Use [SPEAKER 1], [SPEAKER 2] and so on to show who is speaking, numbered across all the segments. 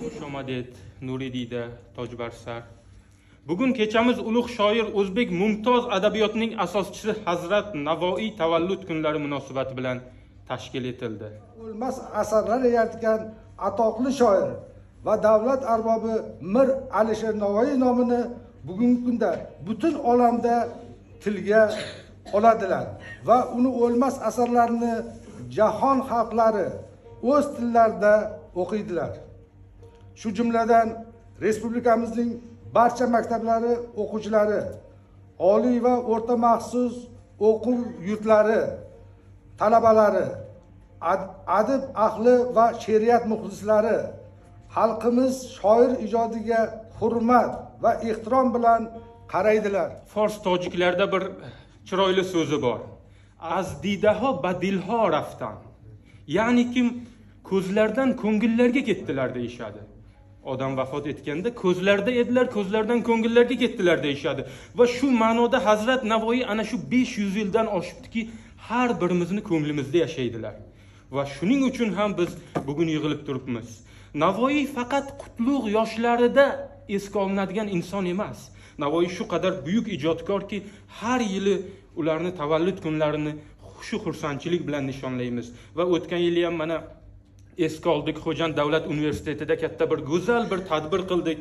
[SPEAKER 1] Xush omaded, nuri diyda, tojbarsar. Bugun kechamiz ulug' shoir, o'zbek mumtoz adabiyotining asoschisi Hazrat Navoiy tavallud kunlari munosabati bilan tashkil etildi.
[SPEAKER 2] O'lmas asarlar yaratgan atoqli shoir va davlat arbobi Mir Alisher Navoiy nomini bugungi kunda butun olamda tilga oladilar va uni o'lmas asarlarini jahon xalqlari o'z tillarida o'qiydilar. Shu jumladan respublikamizning barcha maktablari o'quvchilari, oliy va o'rta maxsus o'quv yurtlari talabalari, adib ahli va she'riyat muxlislari xalqimiz shoir ijodiga hurmat va ehtirom bilan qaraydilar.
[SPEAKER 1] Fors tojiklarda bir chiroyli so'zi bor. Az didaho ba dilho raftan. Ya'ni kim ko'zlardan ko'ngillarga ketdilar deyishadi. Odam vafot etganda ko'zlarda edilar, ko'zlardan ko'ngillarga ketdilar deyishadi. Va shu ma'noda Hazrat Navoiy ana shu 500 yildan oshibdiki, har birimizni ko'nglimizda yashaydilar. Va shuning uchun ham biz bugun yig'ilib turibmiz. Navoiy faqat qutlug' yoshlarida esga olinadigan inson emas. Navoiy shu qadar buyuk ijodkorki, har yili ularni tavallud kunlarini shu xursandchilik bilan nishonlaymiz. Va o'tgan yili ham mana esga oldik, Xo'jand davlat universitetida katta bir go'zal bir tadbir qildik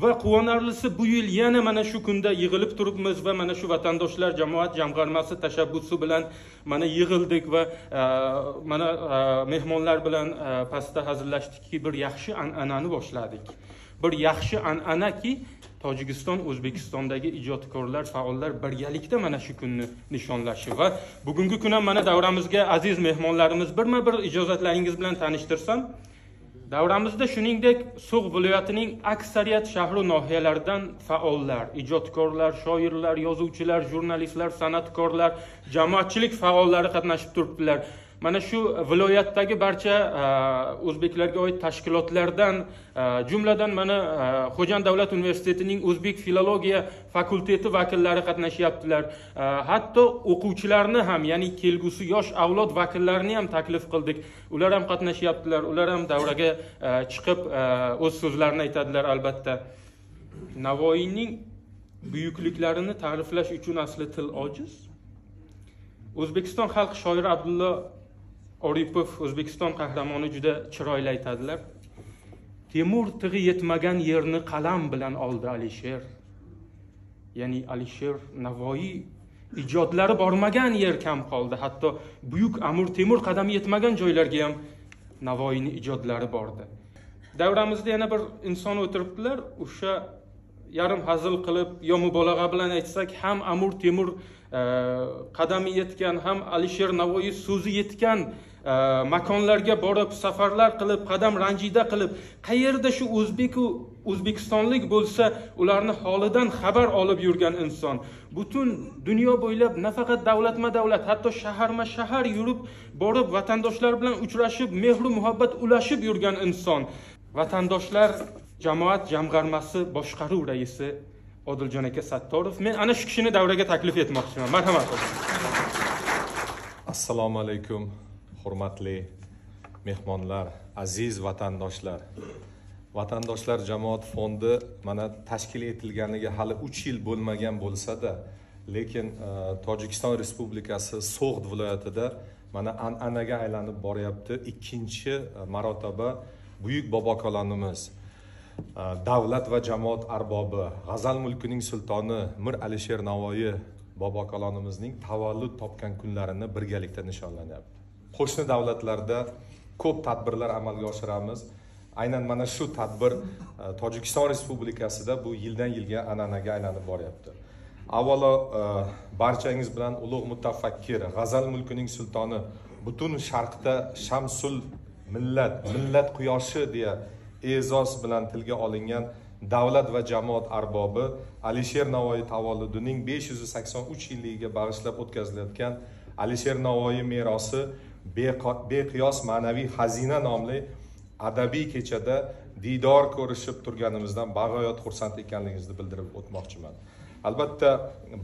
[SPEAKER 1] va quvonarlisi bu yil yana mana shu kunda yig'ilib turibmiz va mana shu vatandoshlar jamoat jamg'armasi tashabbusi bilan mana yig'ildik va mana mehmonlar bilan pastda hazillashdikki, bir yaxshi an'anani boshladik. Bir yaxshi an'anaki Tojikiston O'zbekistondagi ijodkorlar, faollar birgalikda mana shu kunni nishonlashi va bugungi kun ham mana davramizga aziz mehmonlarimiz birma-bir ijozatlaringiz bilan tanishtirsam, davramizda shuningdek So'g'd viloyatining aksariyat shahru nohiyalaridan faollar, ijodkorlar, shoirlar, yozuvchilar, jurnalistlar, san'atkorlar, jamoatchilik faollari qatnashib turibdilar. Mana shu viloyatdagi barcha o'zbeklarga oid tashkilotlardan, jumladan mana Xo'jand davlat universitetining o'zbek filologiya fakulteti vakillari qatnashyaptilar. Hatto o'quvchilarni ham, ya'ni kelgusi yosh avlod vakillarini ham taklif qildik. Ular ham qatnashyaptilar, ular ham davraga chiqib o'z so'zlarini aytadilar albatta. Navoiyning buyukliklarini ta'riflash uchun asli til ojiz. O'zbekiston xalq shoiri Abdulla Oripov, O'zbekiston qahramoni, juda chiroyli aytadilar. Temur tig'i yetmagan yerni qalam bilan oldi Alisher. Ya'ni Alisher Navoiy ijodlari bormagan yer kam qoldi. Hatto buyuk Amir Temur qadami yetmagan joylarga ham Navoiyning ijodlari bordi. Davramizda yana bir inson o'tiribdilar. O'sha yarim hazil qilib yo mubolag'a bilan aytsak, ham Amir Temur qadami yetgan, ham Alisher Navoiy so'zi yetgan makonlarga borib, safarlar qilib, qadam ranjida qilib, qayerda shu o'zbek u o'zbekistonlik bo'lsa, ularni holidan xabar olib yurgan inson. Butun dunyo bo'ylab nafaqat davlatma-davlat, hatto shaharma-shahar yurib, borib vatandoshlar bilan uchrashib, mehru muhabbat ulashib yurgan inson. Vatandoshlar jamoat jamg'armasi boshqaruv raisi Odiljon aka Sattorov. Men ana shu kishini davraga taklif etmoqchiman. Marhamat.
[SPEAKER 3] Assalomu alaykum, hurmatli mehmonlar, aziz vatandoshlar. Vatandoshlar jamoat fondi mana tashkil etilganiga hali 3 yil bo'lmagan bo'lsa-da, lekin Tojikiston Respublikasi So'g'd viloyatida mana an'anaga aylanib boryapti. Ikkinchi marotaba buyuk bobokalonimiz, davlat va jamoat arbobi, g'azal mulkining sultoni Mir Alisher Navoiy bobokalonimizning tavallud topgan kunlarini birgalikda nishonlanyapti. Qo'shni davlatlarda ko'p tadbirlar amalga oshiramiz. Aynan mana shu tadbir Tojikiston Respublikasida bu yildan yilga an'anaga aylanib boryapti. Avvalo barchangiz bilan ulug' mutafakkir, g'azal mulkining sultoni, butun sharqda shamsul millat, millat quyoshi deya e'zoz bilan tilga olingan davlat va jamoat arbobi Alisher Navoiy tavalludining 583 yilligiga bag'ishlab o'tkazilayotgan Alisher Navoiy merosi beqiyos ma'naviy xazina nomli adabiy kechada diydor ko'rishib turganimizdan bag'oyat xursand ekanligingizni bildirib o'tmoqchiman. Albatta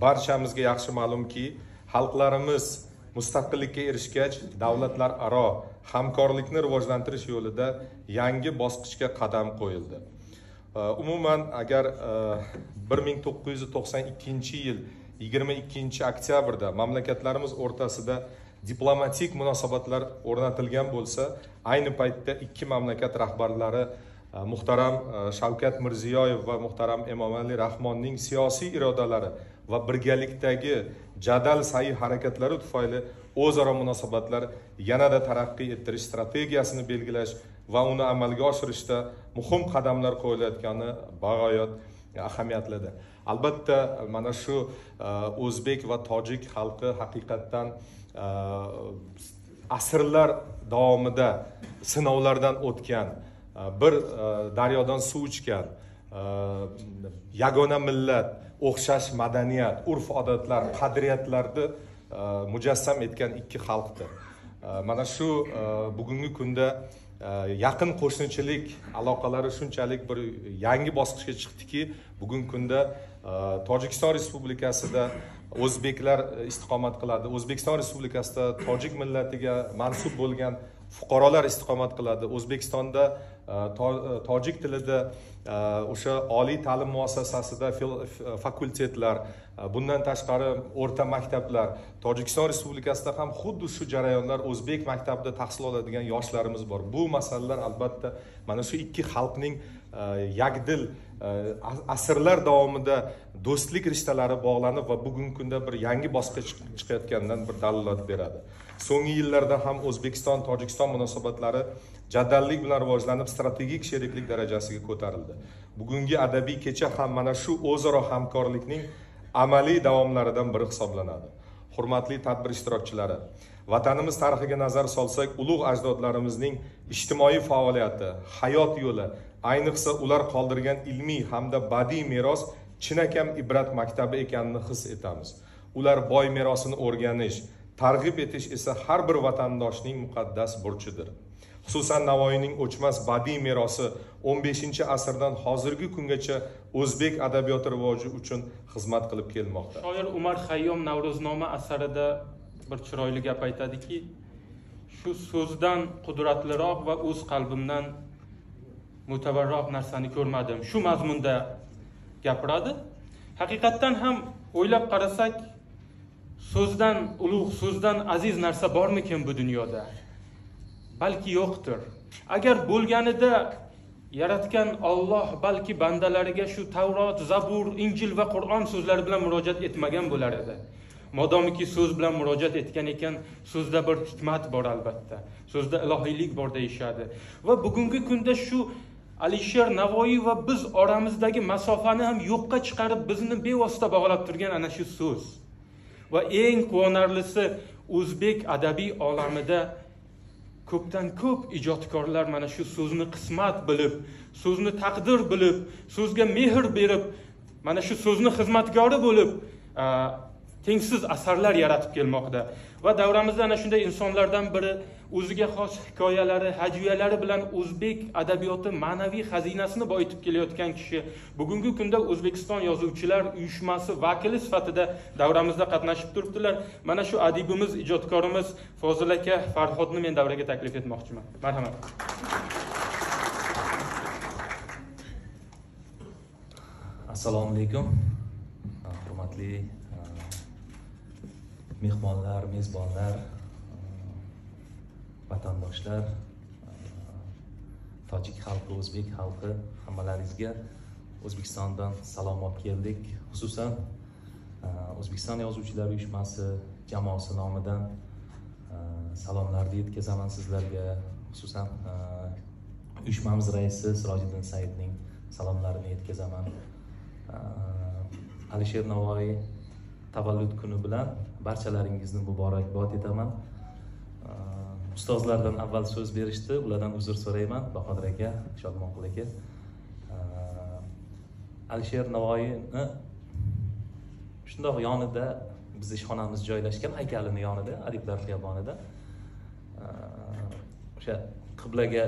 [SPEAKER 3] barchamizga yaxshi ma'lumki, xalqlarimiz Mustaqillikka erishgach, davlatlararo hamkorlikni rivojlantirish yo'lida yangi bosqichga qadam qo'yildi. Umuman, agar 1992-yil 22-oktyabrda mamlakatlarimiz o'rtasida diplomatik munosabatlar o'rnatilgan bo'lsa, ayni paytda ikki mamlakat rahbarlari muhtaram Shavkat Mirziyoyev va muhtaram Emomali Rahmonning siyosiy irodalari va birgalikdagi jadal sa'y harakatlari tufayli o'zaro munosabatlar yanada taraqqiy ettirish strategiyasini belgilash va uni amalga oshirishda muhim qadamlar qo'yilayotgani bag'oyat ahamiyatlidir. Albatta, mana shu o'zbek va tojik xalqi haqiqatdan asrlar davomida sinovlardan o'tgan, bir daryodan suv ichgan, yagona millat, o'xshash madaniyat, urf-odatlar, qadriyatlarni mujassam etgan ikki xalqdir. Mana shu bugungi kunda yaqin qo'shnichilik aloqalari shunchalik bir yangi bosqichga chiqdiki, bugungi kunda Tojikiston Respublikasida o'zbeklar istiqomat qiladi, O'zbekiston Respublikasida tojik millatiga mansub bo'lgan fuqarolar istiqomat qiladi. O'zbekistonda tojik tilida o'sha oliy ta'lim muassasasida fakultetlar, bundan tashqari o'rta maktablar, Tojikiston Respublikasida ham xuddi shu jarayonlar, o'zbek maktabida tahsil oladigan yoshlarimiz bor. Bu masalalar albatta mana shu ikki xalqning yakdil asrlar davomida do'stlik rishtalari bog'lanib va bugungi kunda bir yangi bosqich chiqayotganidan bir dalolat beradi. So'nggi yillarda ham O'zbekiston Tojikiston munosabatlari jadallik bilan rivojlanib, strategik sheriklik darajasiga ko'tarildi. Bugungi adabiy kecha ham mana shu o'zaro hamkorlikning amaliy davomlaridan biri hisoblanadi. Hurmatli tadbir ishtirokchilari, vatanimiz tarixiga nazar solsak, ulug' ajdodlarimizning ijtimoiy faoliyati, hayot yo'li, ayniqsa ular qoldirgan ilmiy hamda badiiy meros chinakam ibrat maktabi ekanini his etamiz. Ular boy merosini o'rganish, targ'ib etish esa har bir vatandoshning muqaddas burchidir. Xususan, Navoiyning o'chmas badiiy merosi 15-asrdan hozirgi kungacha o'zbek adabiyoti rivoji uchun xizmat qilib kelmoqda.
[SPEAKER 1] Shoir Umar Xayyom Navro'znoma asarida bir chiroyli gap aytadiki, shu so'zdan qudratliroq va o'z qalbimdan mutabarroq narsani ko'rmadim. Shu mazmunda gapiradi. Haqiqatdan ham o'ylab qarasak, so'zdan ulug', so'zdan aziz narsa bormikin bu dunyoda? Balki yo'qdir. Agar bo'lganida yaratgan Alloh balki bandalariga shu Tavrot, Zabur, Injil va Qur'on so'zlari bilan murojaat etmagan bo'lar edi. Modomiki so'z bilan murojaat etgan ekan, so'zda bir hikmat bor albatta. So'zda ilohiylik bor deyishadi. Va bugungi kunda shu Alisher Navoiy va biz oramizdagi masofani ham yo'qqa chiqarib, bizni bevosita bog'lab turgan ana shu so'z. Va eng quvonarlisi, o'zbek adabiy olamida ko'pdan ko'p ijodkorlar mana shu so'zni qismat bilib, so'zni taqdir bilib, so'zga mehr berib, mana shu so'zni xizmatkori bo'lib, tengsiz asarlar yaratib kelmoqda. Va davramizda ana shunday insonlardan biri o'ziga xos hikoyalari, hajviyalari bilan o'zbek adabiyoti ma'naviy xazinasini boyitib kelayotgan kishi bugungi kunda O'zbekiston Yozuvchilar uyushmasi vakili sifatida davramizda qatnashib turibdilar. Mana shu adibimiz, ijodkorimiz Fozil aka Farhodni men davraga taklif etmoqchiman. Marhamat.
[SPEAKER 4] Assalomu alaykum. Hurmatli mehmonlar, mezbonlar, vatandoshlar, tojik xalqi, o'zbek xalqi, hammalaringizga O'zbekistondan salom olib keldik. Xususan O'zbekiston Yozuvchilar uyushmasi jamoasi nomidan salomlarni yetkazaman sizlarga. Xususan uyushmamiz raisi Sirojiddin Saidning salomlarini yetkazaman. Alisher Navoiy tavallud kuni bilan barchalaringizni muborakbod etaman. Ustozlardan avval so'z berishdi, ulardan uzr so'rayman. Bahodir aka, Shodmonqul aka. Alisher Navoiyni shundoq yonida biz ishxonamiz joylashgan, haykalini yonida, Adiblar xiyobonida. O'sha qiblaga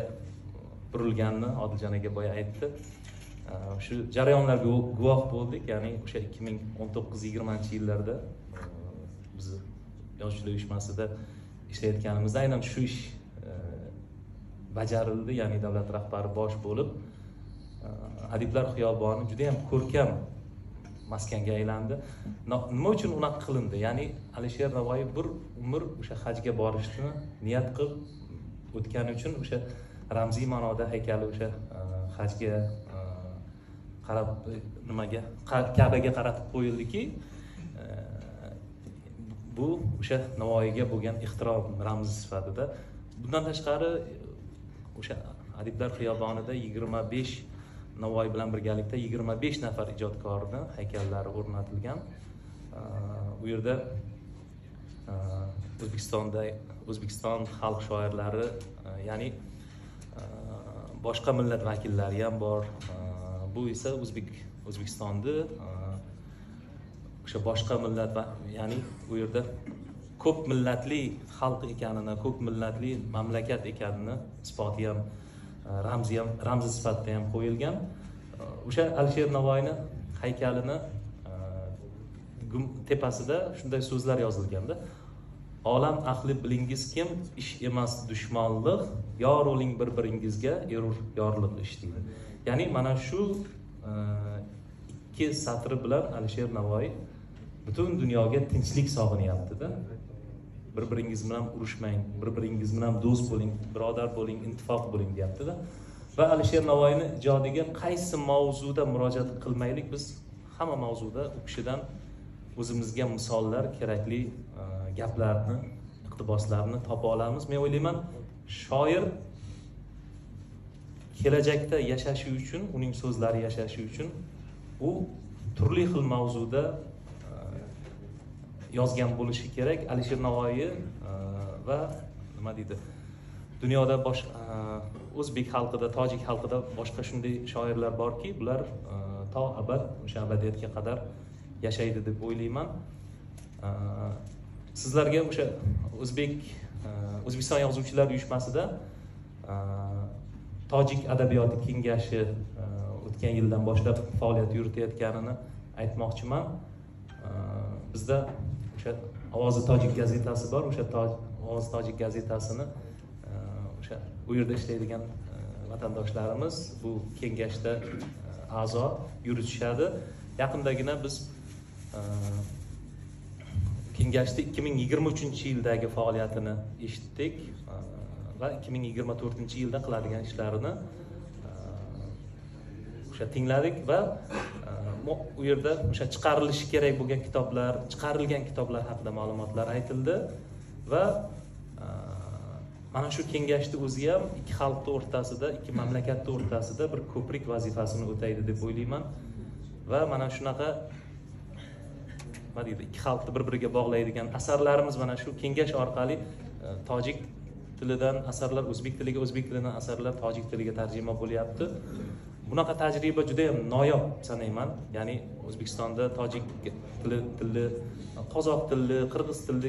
[SPEAKER 4] burilganini Odiljon aka boya aytdi. Shu jarayonlarga guvoh bo'ldik, ya'ni o'sha 2019-20 yillarda bizni yozuvchilar uyushmasida ishlayotganimizda aynan shu ish bajarildi. Ya'ni davlat rahbari bosh bo'lib Adiblar xiyoboni juda ham ko'rkam maskanga aylandi. Nima uchun unaqa qilindi? Ya'ni Alisher Navoiy bir umr o'sha hajga borishni niyat qilib o'tgani uchun o'sha ramziy ma'noda haykali o'sha hajga qarab, nimaga, Ka'baga qaratib qo'yildiki, bu o'sha Navoiyga bo'lgan ehtirom ramzi sifatida. Bundan tashqari o'sha Adiblar xiyobonida 25 Navoiy bilan birgalikda 25 nafar ijodkorni haykallari o'rnatilgan. U yerda O'zbekiston xalq shoirlari, ya'ni boshqa millat vakillari ham bor. Bu esa O'zbekistonni o'sha boshqa millat, ya'ni u yerda ko'p millatli xalq ekanini, ko'p millatli mamlakat ekanini isboti ham, ramzi ham, ramzi sifatida ham qo'yilgan. O'sha Alisher Navoiyni haykalini tepasida shunday so'zlar yozilganda: olam ahli bilingiz kim, ish emas dushmanlik, yor o'ling bir-biringizga, erur yorliq ish deydi. Ya'ni mana shu ikki satri bilan Alisher Navoiy butun dunyoga tinchlik sog'inyapti-da. Bir-biringiz bilan urushmang, bir-biringiz bilan do'st bo'ling, birodar bo'ling, ittifoq bo'ling deyapti-da. Va Alisher Navoiyni ijodiga qaysi mavzuda murojaat qilmaylik, biz hamma mavzuda u kishidan o'zimizga misollar, kerakli gaplarni, iqtiboslarni topa olamiz. Men o'ylayman, shoir kelajakda yashashi uchun, uning so'zlari yashashi uchun u turli xil mavzuda yozgan bo'lishi kerak. Alisher Navoiy va nima deydi, dunyoda o'zbek xalqida, tojik xalqida boshqa shunday shoirlar borki, bular to abad, o'sha abadiyatga qadar yashaydi deb o'ylayman. Sizlarga o'sha O'zbekiston yozuvchilar uyushmasida Tojik adabiyoti kengashi o'tgan yildan boshlab faoliyat yuritayotganini aytmoqchiman. Bizda o'sha Ovozi Tojik gazetasi bor. O'sha Ovozi Tojik gazetasini o'sha u yerda ishlaydigan vatandoshlarimiz bu kengashda a'zo yuritishadi. Yaqindagina biz kengashda 2023-yildagi faoliyatini eshitdik va 2024-yilda qiladigan ishlarini o'sha tingladik va u yerda o'sha chiqarilishi kerak bo'lgan kitoblar, chiqarilgan kitoblar haqida ma'lumotlar aytildi va mana shu kengashni o'zi ham ikki xalqning o'rtasida, ikki mamlakatning o'rtasida bir ko'prik vazifasini o'taydi deb o'ylayman. Va mana shunaqa nima deydi, ikki xalqni bir-biriga bog'laydigan asarlarimiz mana shu kengash orqali tojik tilidan asarlar o'zbek tiliga, o'zbek tilidan asarlar tojik tiliga tarjima bo'lyapti. Bunaqa tajriba juda ham noyob sanayman. Ya'ni O'zbekistonda tojik tili, qozoq tilli, qirg'iz tilli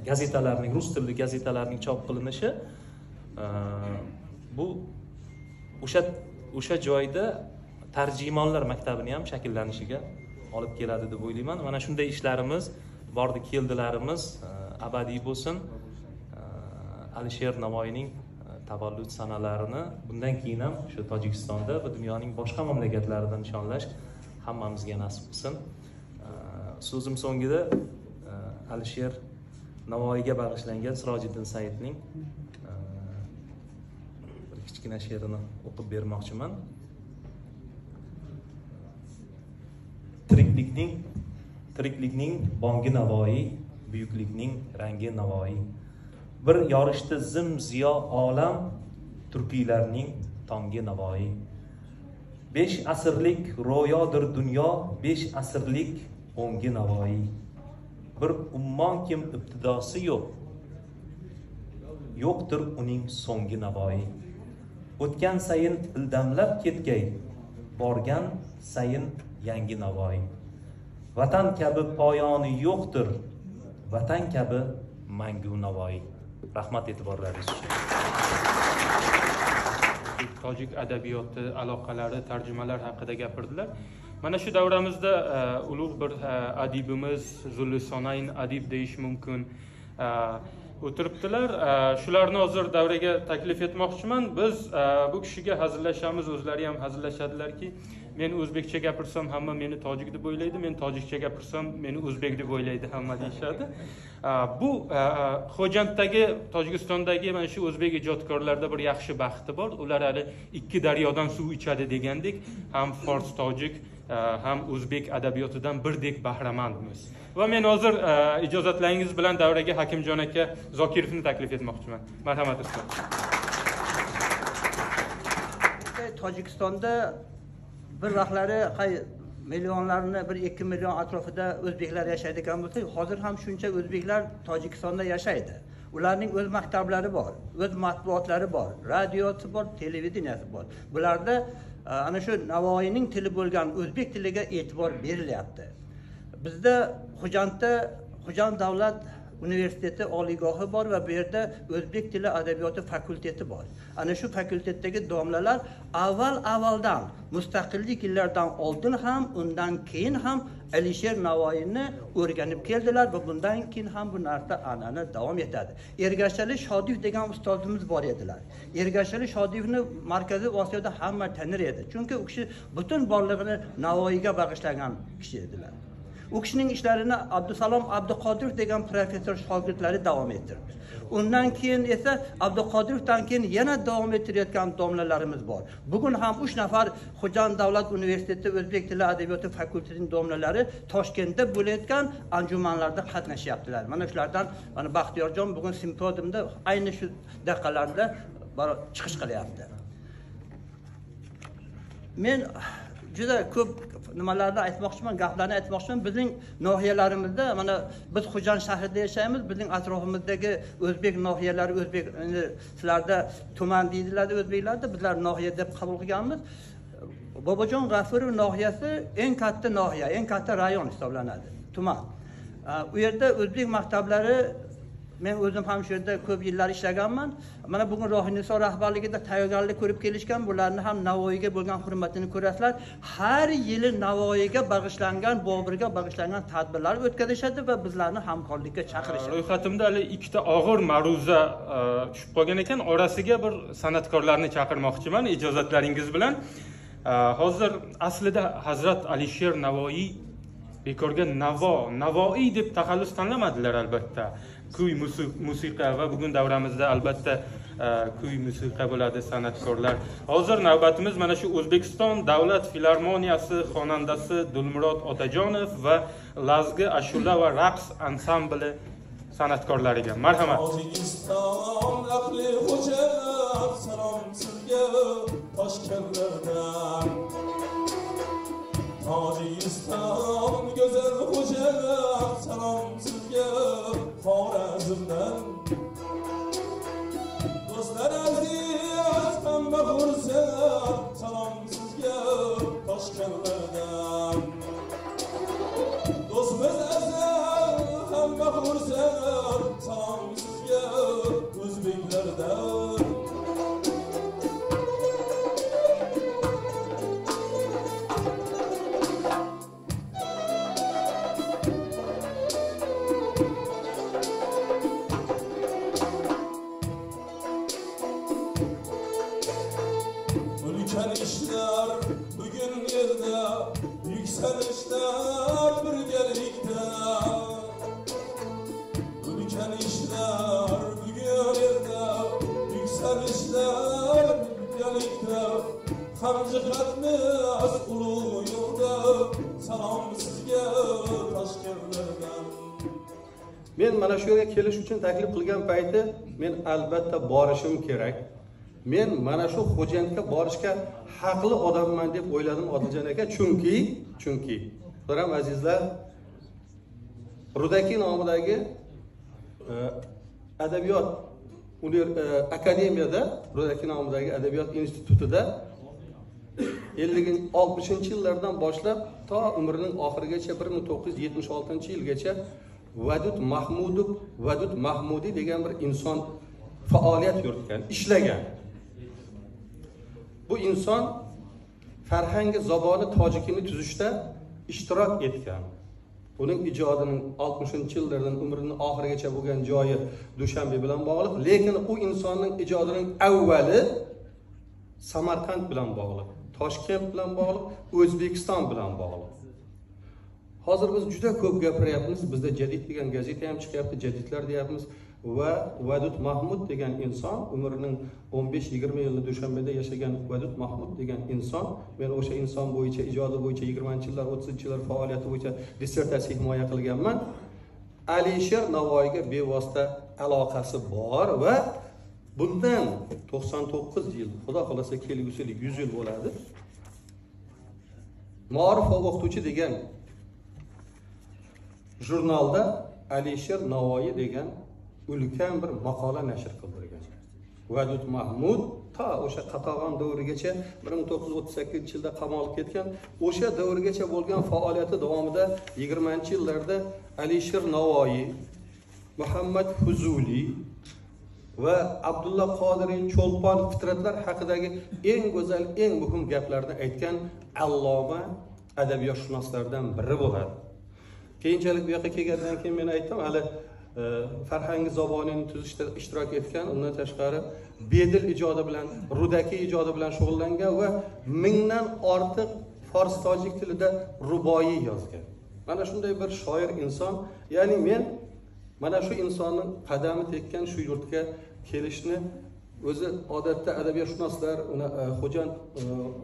[SPEAKER 4] gazetalarning, rus tilli gazetalarning chop qilinishi bu o'sha joyda tarjimonlar maktabini ham shakllanishiga olib keladi deb o'ylayman. Mana shunday ishlarimiz, bordi keldilarimiz abadiy bo'lsin. Alisher Navoiyning tavallud sanalarini bundan keyin ham shu Tojikistonda va dunyoning boshqa mamlakatlarida nishonlash hammamizga nasib qilsin. So'zim so'ngida Alisher Navoiyga bag'ishlangan Sirojiddin Saidning bir kichkina she'rini o'qib bermoqchiman. Tiriklikning bongi Navoiy, buyuklikning rangi Navoiy. Bir yorishdi zim ziyo olam, turkiylarning tongi Navoiy. 5 asrlik ro'yodir dunyo, 5 asrlik o'ngi Navoiy. Bir ummon kim ibtidosi yo'q, yo'qdir uning so'ngi Navoiy. O'tgan sayin ildamlab ketgay, borgan sayin yangi Navoiy. Vatan kabi poyoni yo'qdir, vatan kabi mangu Navoiy. Rahmat e'tiborlaringiz uchun.
[SPEAKER 1] Tojik adabiyoti aloqalari, tarjimalar haqida gapirdilar. Mana shu davramizda ulug' bir adibimiz Zullisonayn adib deyish mumkin o'tiribdilar. Shularni hozir davraga taklif etmoqchiman. Biz bu kishiga hazillashamiz, o'zlari ham hazillashadilarki, men o'zbekcha gapirsam hamma meni tojik deb o'ylaydi, men tojikcha gapirsam meni o'zbek deb o'ylaydi hamma deyishadi. Bu Xo'janddagi, Tojikistondagi mana shu o'zbek ijodkorlarida bir yaxshi baxti bor. Ular hali ikki daryodan suv ichadi degandek, ham fors tojik ham o'zbek adabiyotidan birdek bahramandmiz. Va men hozir ijozatlaringiz bilan davraga Hakimjon aka Zokirovni taklif etmoqchiman. Marhamat ustoz.
[SPEAKER 5] Tojikistonda bir vaqtlari millionlarni, 1-2 million atrofida o'zbeklar yashaydigan bo'lsa, hozir ham shuncha o'zbeklar Tojikistonda yashaydi. Ularning o'z maktablari bor, o'z matbuotlari bor, radiosi bor, televideniyasi bor. Bularda ana shu Navoiyning tili bo'lgan o'zbek tiliga e'tibor berilyapti. Bizda Xo'jandda Xo'jand davlat universiteti oliygohi bor va bu yerda o'zbek tili adabiyoti fakulteti bor. Ana shu fakultetdagi domlalar avval-avvaldan mustaqillik yillaridan oldin ham, undan keyin ham Alisher Navoiyni o'rganib keldilar va bundan keyin ham bu narsa an'ana davom etadi. Ergashali Shodiyev degan ustozimiz bor edilar. Ergashali Shodiyevni Markaziy Osiyoda hamma tanir edi. Chunki u kishi butun borlig'ini Navoiyga bag'ishlagan kishi edilar. U kishining ishlarini Abdusalom Abduqodirov degan professor shogirdlari davom ettirdi. Undan keyin esa Abduqodirovdan keyin yana davom ettirayotgan domlalarimiz bor. Bugun ham 3 nafar Xo'jand davlat universiteti o'zbek tili adabiyoti fakultetining domlalari Toshkentda bo'layotgan anjumanlarda qatnashyaptilar. Mana shulardan mana Baxtiyorjon bugun simpoziumda ayni shu daqiqalarda chiqish qilyapti. Men juda ko'p nimalarni aytmoqchiman, gaplarni aytmoqchiman. Bizning nohiyalarimizda, mana biz Xo'jand shahrida yashaymiz, bizning atrofimizdagi o'zbek nohiyalari, o'zbek sizlarda tuman deydilar o'zbeklarda, bizlar nohiya deb qabul qilganmiz. Bobojon G'afurov nohiyasi eng katta nohiya, eng katta rayon hisoblanadi, tuman. U yerda o'zbek maktablari, men o'zim ham shu yerda ko'p yillar ishlaganman. Mana bugun Rohiniso rahbarligida tayyorgarlik ko'rib kelishgan, bularni ham Navoiyga bo'lgan hurmatini ko'rasizlar. Har yili Navoiyga bag'ishlangan, Boburga bag'ishlangan tadbirlar o'tkazishadi va bizlarni hamkorlikka chaqirishadi.
[SPEAKER 1] Ro'yxatimda hali ikkita og'ir ma'ruza tushib qolgan ekan, orasiga bir san'atkorlarni chaqirmoqchiman ijozatlaringiz bilan. Hozir aslida Hazrat Alisher Navoiy bekorga Navoiy deb taxallus tanlamadilar albatta. Kuy musiqa va bugun davramizda albatta kuy musiqa bo'ladi, san'atkorlar. Hozir navbatimiz mana shu O'zbekiston Davlat Filarmoniyasi xonandasi Dilmurod Otajonov va Lazgi ashula va raqs ansambli san'atkorlariga. Marhamat.
[SPEAKER 6] Tojikiston ahli Xo'jand, salom sizga Toshkentlardan. Tojikiston go'zal Xo'jand, salom sizga Xorazmdan. Do'stlar aziz, hamma xursand, salom sizga Toshkentlardan. Do'stimiz aziz, hamma xursand, salom sizga o'zbeklardan. Ulkan ishlar bugun yerda, yuksalishlar birgalikda. Ulkan ishlar bugun yerda, yuksalishlar birgalikda. Hamjihatmiz ulug' yo'lda, salom sizga Toshkentlardan.
[SPEAKER 7] Men mana shu yerga kelish uchun taklif qilgan payti men albatta borishim kerak. Men mana shu Xo'jandga borishga haqli odamman deb o'yladim Odiljon aka, chunki muhtaram azizlar, Rudakiy nomidagi adabiyot akademiyada, Rudakiy nomidagi adabiyot institutida 50-60 yillardan boshlab to umrining oxirigacha 1976-yilgacha Vadud Mahmudov, Vadud Mahmudiy degan bir inson faoliyat yuritgan, ishlagan. Bu inson Farhangi zaboni tojikini tuzishda ishtirok etgan. Uning ijodining 60-yillardan umrining oxirigacha bo'lgan joyi Dushanbe bilan bog'liq, lekin u insonning ijodining avvali Samarqand bilan bog'liq, Toshkent bilan bog'liq, O'zbekiston bilan bog'liq. Hozir biz juda ko'p gapiryapmiz, bizda Jadid degan gazeta ham chiqyapti, jadidlar deyapmiz va Vadud Mahmud degan inson umrining 15-20 yilni Dushanbeda yashagan Vadud Mahmud degan inson, men o'sha inson bo'yicha ijodi bo'yicha 20-yillar, 30-yillar faoliyati bo'yicha dissertatsiya himoya qilganman. Alisher Navoiyga bevosita aloqasi bor va bundan 99 yil, xudo xolasa kelgusi yil 100 yil bo'ladi. Ma'ruf va o'qituvchi degan jurnalda Alisher Navoiy degan ulkan bir maqola nashr qildirgan. Vadud Mahmud ta o'sha Qatag'on davrigacha 1938-yilda qamalib ketgan, o'sha davrgacha bo'lgan faoliyati davomida 20-yillarda Alisher Navoiy, Muhammad Fuzuli va Abdulla Qodiriy, Cho'lpon fitratlar haqidagi eng go'zal, eng muhim gaplarni aytgan alloma adabiyotshunoslardan biri bo'ladi. Keyinchalik bu yoqqa kelgandan keyin men aytdim, hali farhangi zabonini tuzishda ishtirok etgan, undan tashqari Bedil ijodi bilan, Rudaki ijodi bilan shug'ullangan va 1000dan ortiq fors tojik tilida ruboiy yozgan. Mana shunday bir shoir inson, ya'ni men mana shu insonning qadami tekkan shu yurtga kelishni o'zi odatda adabiyotshunoslar, Xo'jand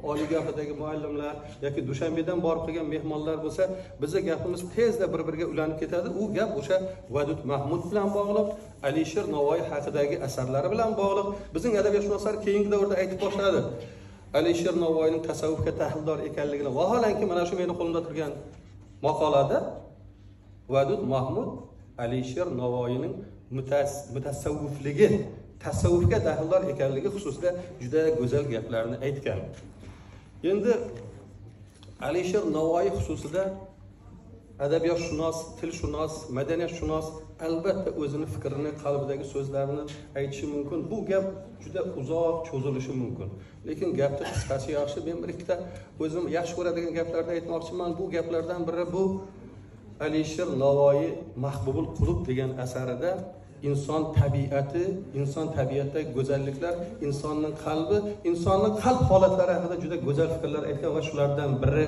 [SPEAKER 7] oliygohidagi muallimlar yoki Dushanbedan borib qolgan mehmonlar bo'lsa, biza gapimiz tezda bir-biriga ulanib ketadi. U gap o'sha Vadud Mahmud bilan bog'liq, Alisher Navoiy haqidagi asarlari bilan bog'liq. Bizning adabiyotshunoslar keyingi davrda aytib boshladi Alisher Navoiyning tasavvufga tahildor ekanligini. Vaholanki mana shu meni qo'limda turgan maqolada Vadud Mahmud Alisher Navoiyning mutasavvifligi, tasavvufga daxldor ekanligi xususida juda go'zal gaplarni aytgan. Endi Alisher Navoiy xususida adabiyotshunos, tilshunos, madaniyatshunos albatta o'zini fikrini, qalbidagi so'zlarini aytishi mumkin. Bu gap juda uzoq cho'zilishi mumkin. Lekin gapni qisqasi yaxshi. Men bir ikkita o'zim yaxshi ko'radigan gaplarni aytmoqchiman. Bu gaplardan biri bu Alisher Navoiy Mahbubul Qulub degan asarida inson tabiati, inson tabiatidagi go'zalliklar, insonning qalbi, insonning qalb holatlari haqida juda go'zal fikrlar aytgan va shulardan biri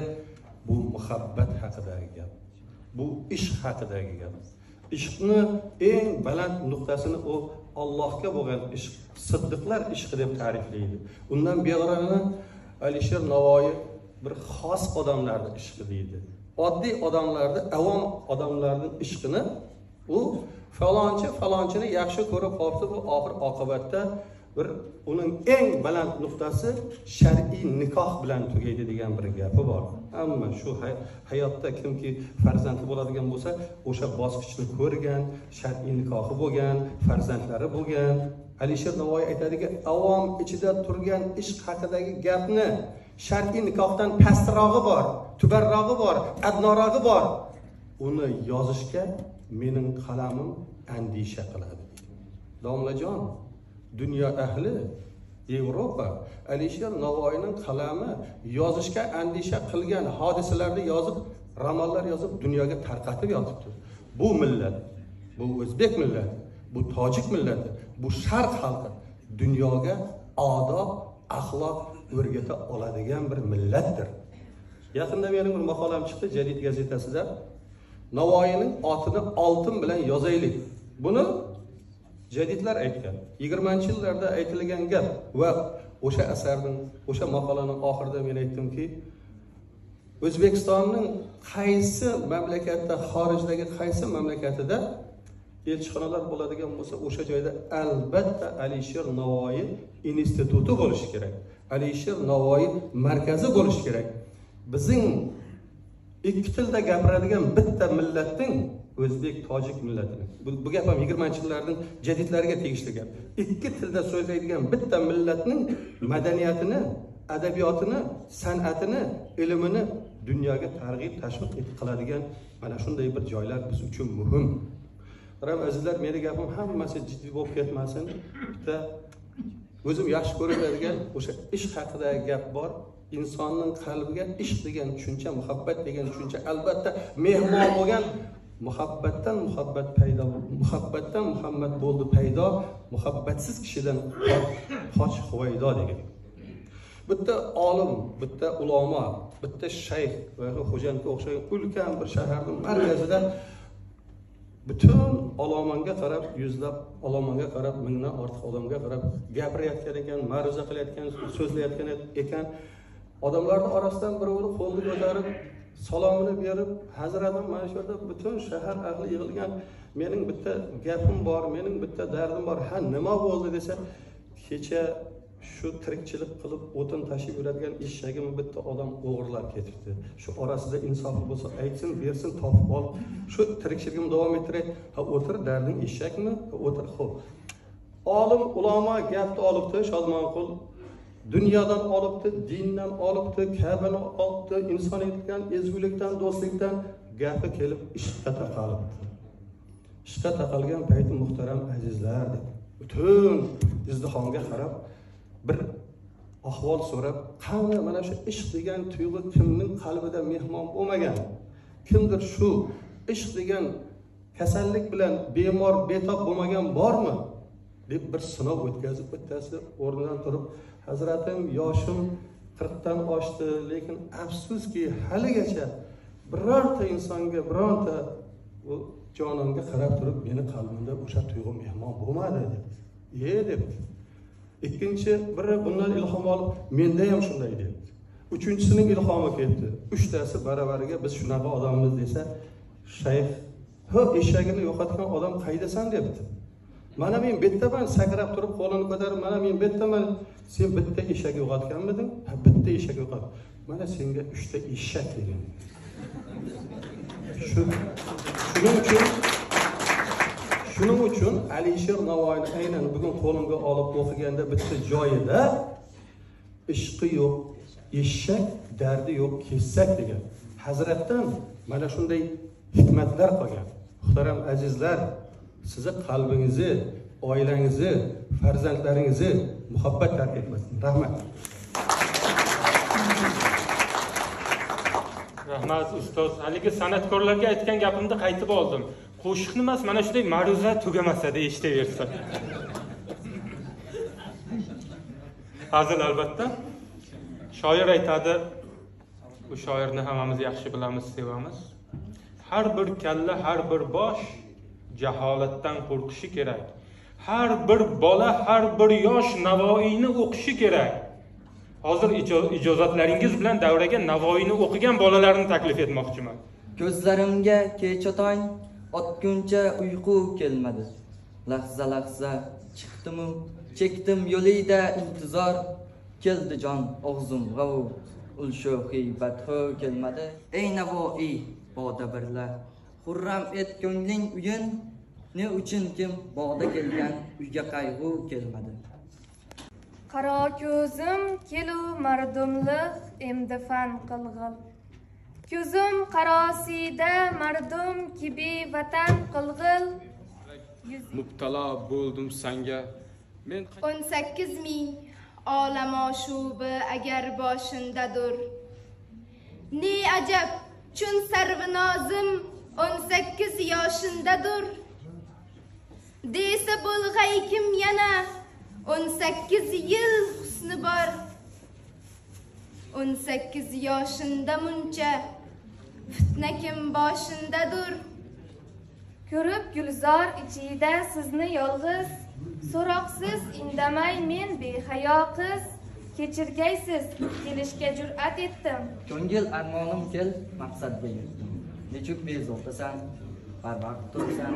[SPEAKER 7] bu muhabbat haqidagi gap. Bu ishq haqidagi gap. Ishqni eng baland nuqtasini u Allohga bo'lgan ishq, siddiqlar ishqi deb ta'riflaydi. Undan beririni Alisher Navoiy bir xos odamlarning ishqi deydi. Oddiy odamlarni, avom odamlarning ishqini u falonchi falonchini yaxshi ko'rib qolibdi, bu oxir oqibatda bir uning eng baland nuqtasi shar'iy nikoh bilan tugaydi degan bir gapi bor. Hamma shu hayotda kimki farzandli bo'ladigan bo'lsa, o'sha bosqichni ko'rgan, shar'iy nikohi bo'lgan, farzandlari bo'lgan. Alisher Navoiy aytadiki, avom ichida turgan ishq haqidagi gapni shar'iy nikohdan pastrog'i bor, tubarrog'i bor, adnorog'i bor. Uni yozishga mening qalamim andisha qiladi. Domlajon, dunyo ahli, Yevropa Alisher Navoiyning qalami yozishga andisha qilgan hodisalarni yozib, romanlar yozib dunyoga tarqatib yotibdi. Bu millat, bu o'zbek millati, bu tojik millati, bu sharq xalqi dunyoga odob, axloq o'rgata oladigan bir millatdir. Yaqinda mening bir maqolam chiqdi Jadid gazetasida. Navoiyning otini oltin bilan yozaylik. Buni jadidlar aytgan. 20-yillarda aytilgan gap va o'sha asarning, o'sha maqolaning oxirida men aytdimki, O'zbekistonning qaysi mamlakatda, xorijdagi qaysi mamlakatida elchixonalar bo'ladigan bo'lsa, o'sha joyda albatta Alisher Navoiy instituti bo'lishi kerak. Alisher Navoiy markazi bo'lishi kerak. Bizning ikki tilda gapiradigan bitta millatning, o'zbek tojik millatining, bu gap ham 20-yillarning jadidlariga tegishli gap. Ikki tilda so'zlaydigan bitta millatning madaniyatini, adabiyotini, san'atini, ilmini dunyoga targ'ib, tashviq qiladigan mana shunday bir joylar biz uchun muhim. Biroq azizlar, meni gapim hammasi jiddiy bo'lib ketmasin. Bitta o'zim yaxshi ko'radigan o'sha ishq haqidagi gap bor. Insonning qalbiga ishq degan tushuncha, muhabbat degan tushuncha albatta mehmon bo'lgan. Muhabbatdan muhabbat paydo, muhabbatdan muhabbat bo'ldi paydo, muhabbatsiz kishidan qoch huvaydo degan. Bitta olim, bitta ulamo, bitta shayx va Xo'jandga o'xshagan ulkan bir shaharning markazida butun olomonga qarab, yuzlab olomonga qarab, mingdan ortiq odamga qarab gapirayotgan ekan, ma'ruza qilayotgan, so'zlayotgan ekan. Odamlarning orasidan birovini qo'lini ko'tarib, salomini berib, hazratim, mana shu yerda butun shahar ahli yig'ilgan, mening bitta gapim bor, mening bitta dardim bor. Ha, nima bo'ldi desa, kecha shu tirikchilik qilib o'tin tashib yuradigan eshagimni bitta odam o'g'irlab ketibdi. Shu orasida insofi bo'lsa aytsin, bersin, topib olib shu tirikchiligimni davom ettiray. Ha, o'tir, darding eshakmi? O'tir, xo'p. Olim ulamo gapni olibdi, Shodmonqul dunyodan olibdi, dindan olibdi, Ka'bani olibdi, insoniyatdan, ezgulikdan, do'stlikdan gapi kelib ishqqa taqalibdi. Ishqqa taqalgan payti muhtaram azizlar deb butun izdihomga qarab bir ahvol so'rab, qani mana shu ishq degan tuyg'u kimning qalbida mehmon bo'lmagan? Kimdir shu ishq degan kasallik bilan bemor, betob bo'lmagan bormi? Deb bir sinov o'tkazib, bittasi o'rnidan turib, hazratim, yoshim 40 dan oshdi, lekin afsuski haligacha birorta insonga, birorta jononga qarab turib meni qalbimda o'sha tuyg'u mehmon bo'lmadi debdi. Debdi. Ikkinchi biri bundan ilhom olib, menda ham shunday debdi. Uchinchisining ilhomi ketdi. Uchtasi baravariga biz shunaqa odammiz desa, shayx, "Ha, eshagini yo'qotgan odam qaydasan?" debdi. Mana men bittaman, sakrab turib qo'lini ko'tarib, mana men bittaman. Sen bitta eshak yo'qotganmiding? Ha, bitta eshak yo'qot. Mana senga uchta eshak degan. Shuning uchun Alisher Navoiyni aynan bugun qo'limga olib o'qiganda bitta joyida ishqi yo'q, eshak, dardi yo'q, kessak degan. Hazratdan mana shunday hikmatlar qolgan. Muhtaram azizlar, sizni qalbingizni, oilangizni, farzandlaringizni muhabbat tark etmasin. Rahmat.
[SPEAKER 1] Rahmat ustoz. Haligi san'atkorlarga aytgan gapimni qaytib oldim. Qo'shiqni emas, mana shunday ma'ruza tugamasa-da eshitaversa. Hazil albatta. Shoir aytadi, bu shoirni hammamiz yaxshi bilamiz, sevamiz. Har bir kalla, har bir bosh jaholatdan qo'rqishi kerak. Har bir bola, har bir yosh Navoiyni o'qishi kerak. Hozir ijozatlaringiz bilan davraga Navoiyni o'qigan bolalarni taklif etmoqchiman.
[SPEAKER 8] Ko'zlarimga kecha tong otguncha uyqu kelmadi. Lahza-lahza chiqdim-u, chekdim yo'lida intizor. Keldi jon og'zimga u, ul sho'xi badxo kelmadi. Ey Navoiy, boda birla xurram et ko'ngling uyin, ne uchun kim bog'da kelgan uyga qayg'u kelmadi.
[SPEAKER 9] Qaro ko'zim kelu mardumliq emdi fan qilg'il. Ko'zim qarosida mardum kibi vatan qilg'il.
[SPEAKER 10] Mubtalo bo'ldim sanga. Men
[SPEAKER 11] 18 ming olam oshubi agar boshindadur. Ne ajab chun sarvinozim 18 yoshindadur. Desa bo'lg'ay kim yana 18 yil husni bor. 18 yoshinda muncha fitna kim boshindadur.
[SPEAKER 9] Ko'rib gulzor ichida sizni yolg'iz, so'roqsiz indamay men behayo qiz, kechirgaysiz kelishga jur'at etdim.
[SPEAKER 8] Ko'ngil armonim kel, maqsadga yetdim. Nechuk bezovtasan, barvaqt turibsan,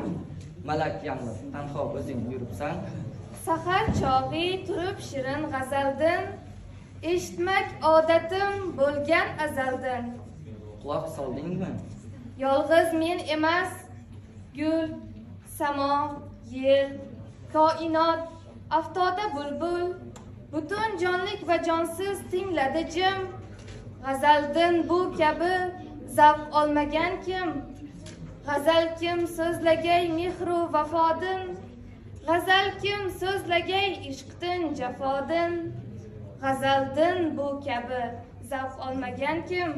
[SPEAKER 8] malak yang'ir tanho o'zing yuribsan.
[SPEAKER 9] Sahar chog'i turib shirin g'azaldin, eshitmak odatim bo'lgan azaldan.
[SPEAKER 8] Quloq soldingmi?
[SPEAKER 9] Yolg'iz men emas, gul, samo, yel, koinot, aftoda bulbul, butun jonlik va jonsiz tingladi jim. G'azaldin bu kabi zavq olmagan kim? G'azal kim so'zlagay mehru vafodin, g'azal kim so'zlagay ishqdin jafodin. G'azaldin bu kabi zavq olmagan kim?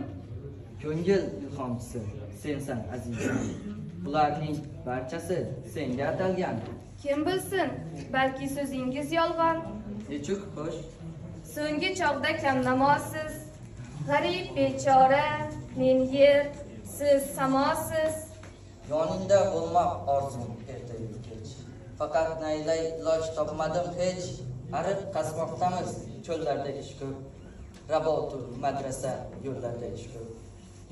[SPEAKER 8] Ko'ngil ilhomchisi sensan azizim. Bularning barchasi senga atalgan.
[SPEAKER 9] Kim bilsin, balki so'zingiz yolg'on.
[SPEAKER 8] Nechuk xo'sh?
[SPEAKER 9] So'nggi chog'da kamnamosiz, g'arib bechora, men yer, siz samosiz.
[SPEAKER 8] Yoningda bo'lmoq orzum ertayu kech. Faqat naylay iloj topmadim hech. Ariq qazmoqdamiz cho'llarda ish ko'p. Rabotu madrasa yo'llarda ish ko'p.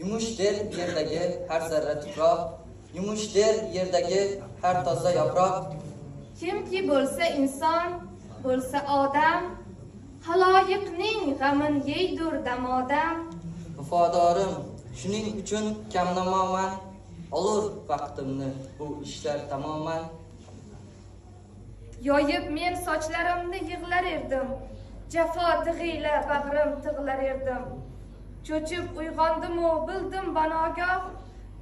[SPEAKER 8] Yumush der yerdagi har zarra tuproq, yumush der yerdagi har toza yaproq.
[SPEAKER 9] Kimki bo'lsa inson, bo'lsa odam, xaloyiqning g'amin yeydur damodam.
[SPEAKER 8] Vafodorim, shuning uchun kamnamoman, olur vaqtimni bu ishlar tamoman.
[SPEAKER 9] Yoyib men sochlarimni yig'lar erdim, jafo tig'iyla bag'rim tig'lar erdim. Cho'chib uyg'ondim-u bildim banogoh,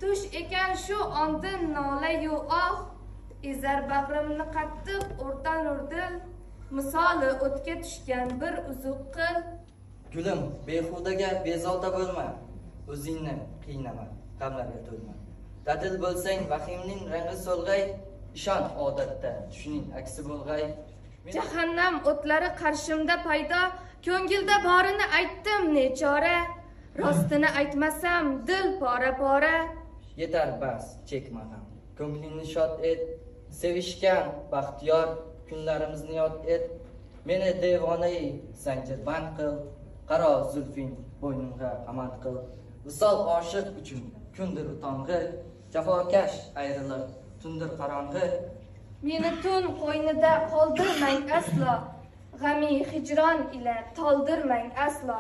[SPEAKER 9] tush ekan shu ondin nolayu oh. Ezar bag'rimni qattiq o'rtanur dil, misoli o'tga tushgan bir uzuq qil.
[SPEAKER 8] Gulim, behudaga bezovta bo'lma, o'zingni qiynama, g'amlarga to'lma. Dadil bo'lsang vahimning rangi so'lg'ay, ishon odatda tushining aksi bo'lg'ay.
[SPEAKER 9] Jahannam o'tlari qarshimda paydo, ko'ngilda borini aytdim nechora. Rostini aytmasam dil pora-pora.
[SPEAKER 8] Yetar bas, chekma g'am, ko'nglingni shod et, sevishgan baxtiyor kunlarimizni yod et. Meni devonai zanjirband qil, qaro zulfing bo'ynimga qamad qil. Visol oshiq uchun kundir utong'i, jafokash ayriliq tundir qorong'i.
[SPEAKER 9] Meni tun qo'ynida qoldirmang aslo, g'ami hijron ila toldirmang aslo.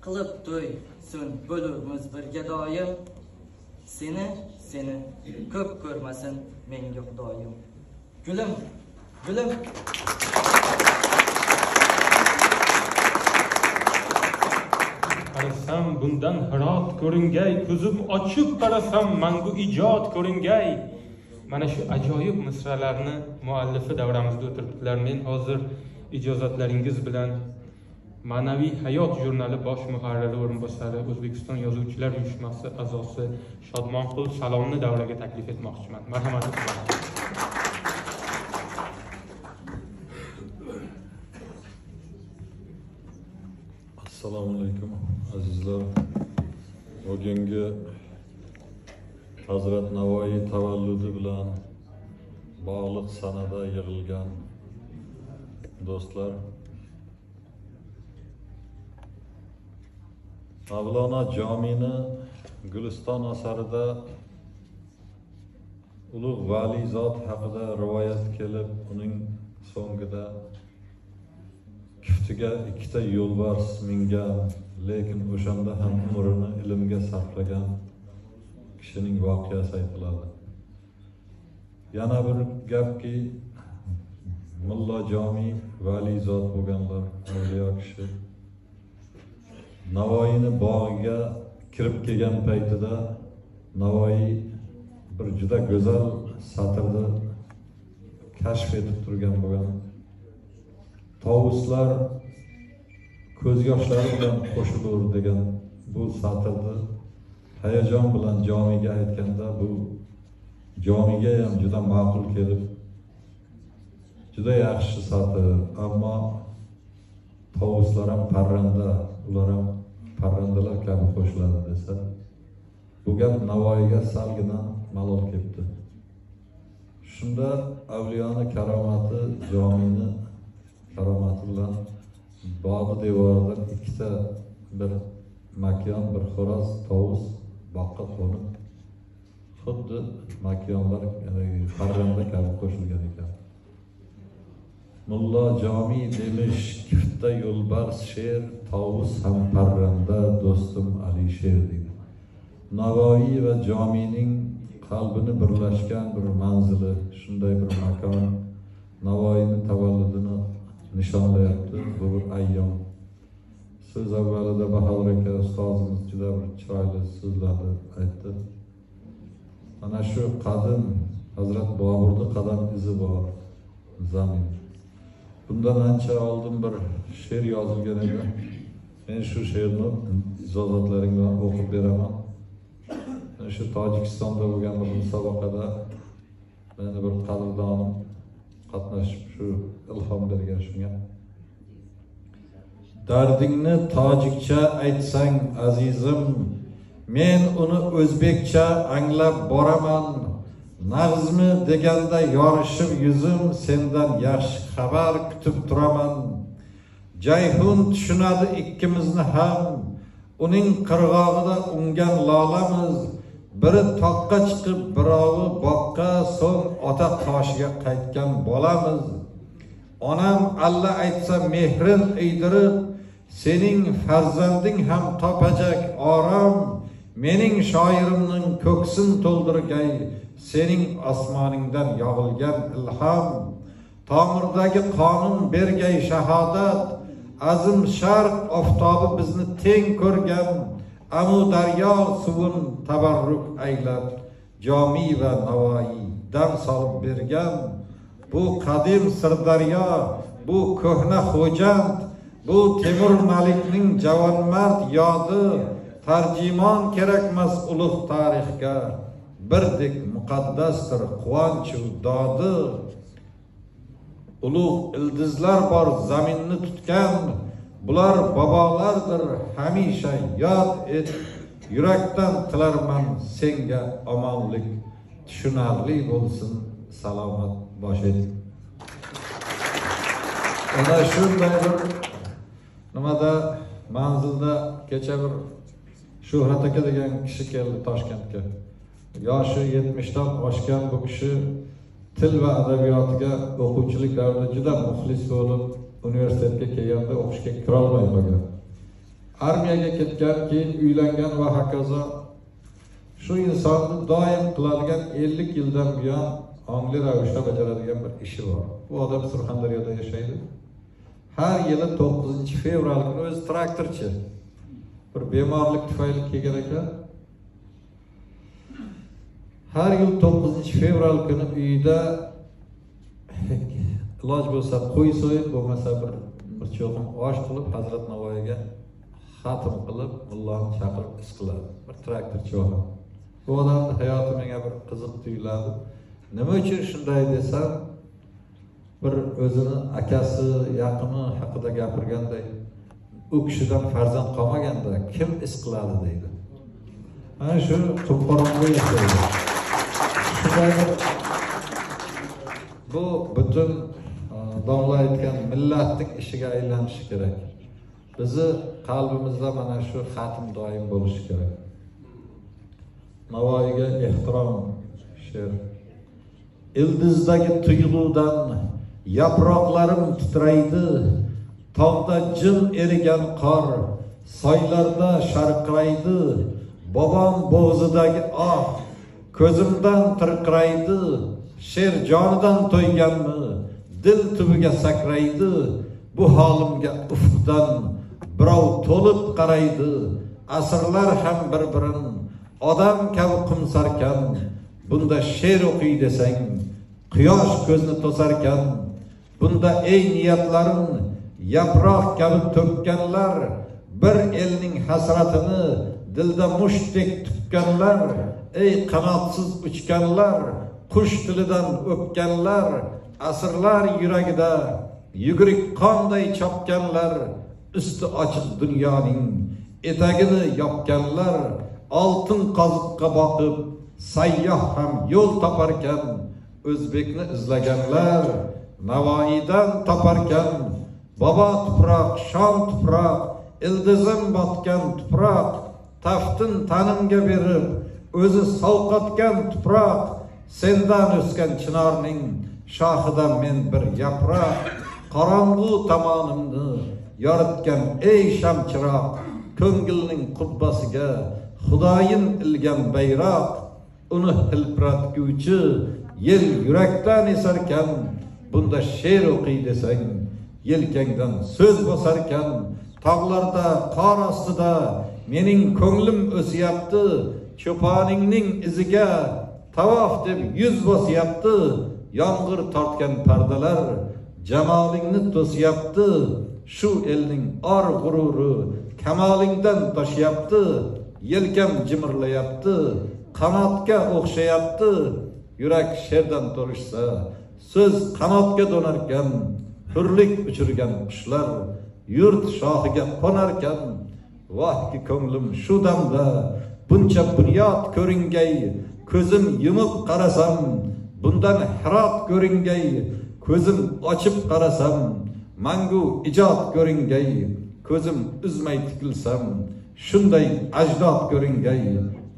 [SPEAKER 8] Qilib to'y so'ng bo'lurmiz birga doim, seni seni ko'p ko'rmasin menga Xudoyim. Gulim, gulim.
[SPEAKER 1] Qarasam bundan hirot ko'ringay, ko'zim ochib qarasam mangu ijod ko'ringay. Mana shu ajoyib misralarni muallifi davramizda o'tiribdilar. Men hozir ijozatlaringiz bilan Ma'naviy hayot jurnali bosh muharriri o'rinbosari, O'zbekiston Yozuvchilar uyushmasi a'zosi Shodmonqul Salomni davraga taklif etmoqchiman. Marhamat.
[SPEAKER 12] Assalomu alaykum azizlar. Bugungi Hazrat Navoiy tavalludi bilan bog'liq sanada yig'ilgan do'stlar, Mavlona Jomiyni Guliston asarida ulug' vali zot haqida rivoyat kelib, uning so'ngida kiftiga ikkita yo'lbars mingan, lekin o'shanda ham umrini ilmga sarflagan kishining voqeasi aytiladi. Yana bir gapki, Mulla Jomiy vali zot bo'lganlar, avliyo kishi. Navoiyni bog'iga kirib kelgan paytida Navoiy bir juda go'zal satrni kashf etib turgan bo'lgan. Tovuslar ko'z yoshlari bilan qo'shilur degan bu satrni hayajon bilan Jomiyga aytganda, bu Jomiyga ham juda ma'qul kelib, juda yaxshi satr, ammo tovuslar ham parranda, ular ham parrandalar kabi qo'shiladi desa, bu gap Navoiyga salgina malol kelibdi. Shunda avliyoni karomati, Jomiyni karomati bilan bog'i devoridan ikkita bir makyon, bir xo'roz tovus boqqa qo'nib, xuddi makyonlar parranda kabi qo'shilgan ekan. Mulla Jomiy demish, kiftda yo'lbars sher, tovus ham parranda, do'stim Alisher deydi. Navoiy va Jomiyning qalbini birlashgan bir manzili, shunday bir makon Navoiyning tavalludini nishonlayapti bu bir ayyom. So'z avvalida Bahodir aka ustozimiz juda bir chiroyli so'zlarni aytdi. Mana shu qadim Hazrat Boburning qadam izi bor zamin. Bundan ancha oldin bir she'r yozilgan edi. Men shu she'rni ijozatlaring bilan o'qib beraman. Shu Tojikistonda bo'lgan bir musobaqada meni bir qadrdonim qatnashib shu ilhom bergan shunga. Dardingni tojikcha aytsang azizim, men uni o'zbekcha anglab boraman. Nag'zmi deganda yorishib yuzim, sendan yaxshi xabar kutib turaman. Jayhun tushunadi ikkimizni ham, uning qirg'og'ida ungan lolamiz. Biri toqqa chiqib, birovi boqqa, so'ng ota qoshiga qaytgan bolamiz. Onam alla aytsa mehrin iydirib, sening farzanding ham topajak orom. Mening shoirimning ko'ksin to'ldirgay, sening osmoningdan yog'ilgan ilhom. Tomirdagi qonun bergay shahodat, azim sharq oftobi bizni teng ko'rgan. Amu daryo suvun tabarruk aylab, Jomiy va Navoiy dam solib bergan. Bu qadim Sirdaryo, bu ko'hna Xo'jand, bu Temur Malikning javonmard yodi. Tarjimon kerakmas ulug' tarixga, birdek muqaddasdir quvonchu dodi. Ulug' ildizlar bor zaminni tutgan, bular bobolardir hamisha yod et. Yurakdan tilarman senga omonlik, tushunarli bo'lsin, salomat bosh et. Ana shunday bir nimada manzilda kecha bir Shuhrat aka degan kishi keldi Toshkentga. Yoshi 70 dan oshgan bu kishi til va adabiyotiga o'quvchilik davrida juda muxlis bo'lib, universitetga kelganda o'qishga kirolmay qolgan. Armiyaga ketgan, keyin uylangan va hokazo. Shu insonni doim qiladigan 50 yildan buyon ongli ravishda bajaradigan bir ishi bor. Bu odam Surxondaryoda yashaydi. Har yili 9-fevral kuni o'zi traktorchi. Bir bemorlik tufayli kelgan ekan. Har yil 9-fevral kuni uyida iloj bo'lsa qo'y so'yib, bo'lmasa bir cho'qim osh qilib Hazrat Navoiyga xatm qilib, mulloni chaqirib is qiladi. Bir traktorchi odam. Bu odamning hayoti menga bir qiziq tuyuladi. Nima uchun shunday desam, bir o'zini akasi, yaqini haqida gapirganday, u kishidan farzand qolmaganda kim is qiladi deydi. Mana shu qumqorong'u yashaydi. Shunday bu butun domla aytgan millatning ishiga aylanishi kerak. Bizni qalbimizda mana shu xatm doim bo'lishi kerak. Navoiyga ehtirom she'r. Ildizdagi tuyg'udan yaproqlarim titraydi, tog'da jim erigan qor soylarda sharqiraydi, bobom bo'g'zidagi oh ko'zimdan tirqiraydi, she'r jonidan to'yganmi dil tubiga sakraydi, bu holimga ufqdan birov to'lib qaraydi, asrlar ham bir-birin odam kabi qumsarkan, bunda she'r o'qiy desang quyosh ko'zni to'sarkan, bunda ey niyatlarin yaproq kabi to'kkanlar, bir elning hasratini dilda mushtdek tukkanlar, ey qanotsiz uchganlar, qush tilidan o'pganlar, asrlar yuragida yugurik qonday chopganlar, usti ochiq dunyoning etagini yopganlar, oltin qoziqqa boqib sayyoh ham yo'l toparkan, o'zbekni izlaganlar Navoiydan toparkan, bobo tuproq, shon tuproq, ildizim botgan tuproq, taftin tanimga berib o'zi sovqotgan tuproq, sendan o'sgan chinorning shoxidan men bir yaproq, qorong'u tomonimni yoritgan ey shamchiroq, ko'ngilning qubbasiga Xudoyin ilgan bayroq, uni hilpiratguvchi yel yurakdan esarkan, bunda she'r o'qiy desang yelkangdan so'z bosarkan, tog'larda qor ostida mening ko'nglim o'syapti, cho'poningning iziga tavof deb yuz bosyapti, yomg'ir tortgan pardalar jamolingni to'syapti, Shu elning or g'ururi kamolingdan toshyapti, yelkam jimirlayapti, qanotga o'xshayapti. Yurak sherdan to'lishsa, so'z qanotga do'narkan, hurlik uchirgan qushlar yurt shohiga qo'narkan. Vohki ko'nglim shu damda buncha bunyod ko'ringay, ko'zim yumib qarasam bundan hirot ko'ringay, ko'zim ochib qarasam mangu ijod ko'ringay, ko'zim uzmay tikilsam shunday ajdod ko'ringay,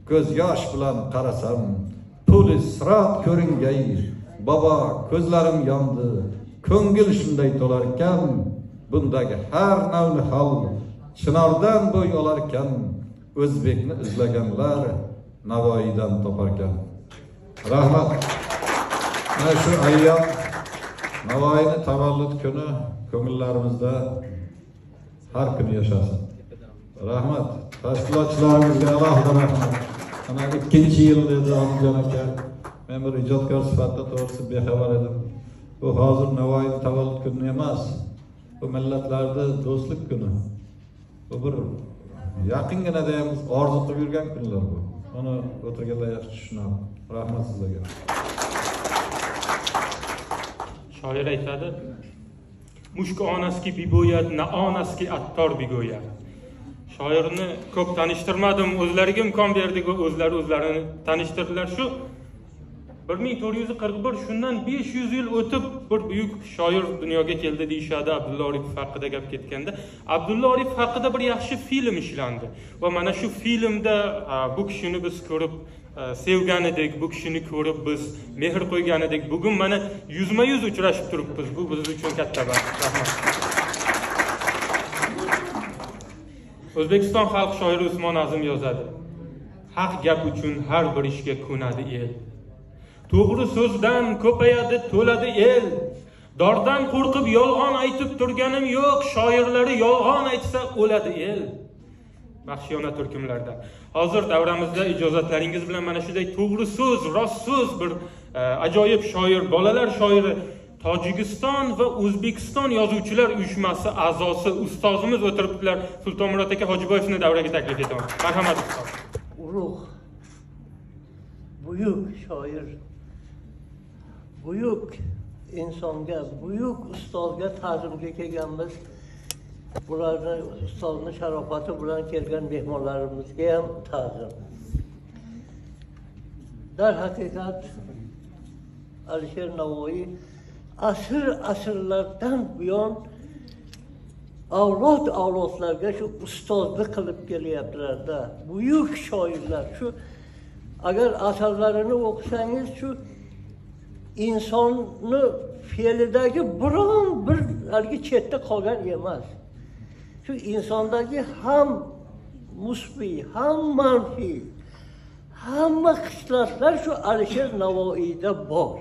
[SPEAKER 12] ko'z yosh bilan qarasam puli sirot ko'ringay. Baba ko'zlarim yondi, ko'ngil shunday to'larkan, bundagi har navni hol chinordan bo'y olarkan, o'zbekni izlaganlar Navoiydan toparkan. Rahmat. Mana shu ayyom Navoiyni tavallud kuni ko'ngillarimizda har kuni yashasin. Rahmat. Tashkilotchilarimizga alohida rahmat. Mana 2-yil dedi Olimjon aka. Men bir ijodkor sifatida to'g'risi bexabar edim. Bu hozir Navoiyni tavallud kuni emas. Bu millatlarning do'stlik kuni. Bu bir yaqinginada ham biz orzu qilib yurgan kunlar bu. Uni o'tirganlar yaxshi tushunadi. Rahmat sizlarga.
[SPEAKER 1] Shoir aytadi: Mushk onaski bigo'yat, na onaski attor bigo'yat. Shoirni ko'p tanishtirmadim, o'zlariga imkon berdik va o'zlari o'zlarini tanishtirdilar. Shu 1441 shundan 500 yil o'tib bir buyuk shoir dunyoga keldi deyishadi Abdulla Oripov haqida gap ketganda. Abdulla Oripov haqida bir yaxshi film ishlandi va mana shu filmda bu kishini biz ko'rib sevgan edik, bu kishini ko'rib biz mehr qo'ygan edik. Bugun mana yuzma-yuz uchrashib turibmiz. Bu biz uchun katta baxt. Rahmat. O'zbekiston xalq shoiri Usmon Azim yozadi: Haq gap uchun har bir ishga ko'nadi el. To'g'ri so'zdan ko'payadi, to'ladi el. Dordan qo'rqib yolg'on aytib turganim yo'q, shoirlari yolg'on aytsa o'ladi el. Baxshiyona turkumlarda. Hozir davramizda ijozatlaringiz bilan mana shunday to'g'ri so'z, rost so'z bir ajoyib shoir, bolalar shoiri, Tojikiston va O'zbekiston yozuvchilar uyushmasi a'zosi ustozimiz o'tiribdilar. Sultonmurod aka Hojiboyevni davraga taklif etaman. Marhamat ustoz.
[SPEAKER 13] Ulug' buyuk shoir, buyuk insonga, buyuk ustozga ta'zimga kelganmiz. Bularni ustozni sharofati bilan kelgan mehmonlarimizga ham ta'zim. Darhaqiqat Alisher Navoiy asr asrlardan buyon avlod avlodlarga shu ustozlik qilib kelyaptilar-da. Buyuk shoirlar shu, agar asarlarini o'qisangiz shu insonni fe'lidagi biron bir haligi chetda qolgan emas. Shu insondagi ham musbiy, ham manfiy, hamma xislatlar shu Alisher Navoiyda bor.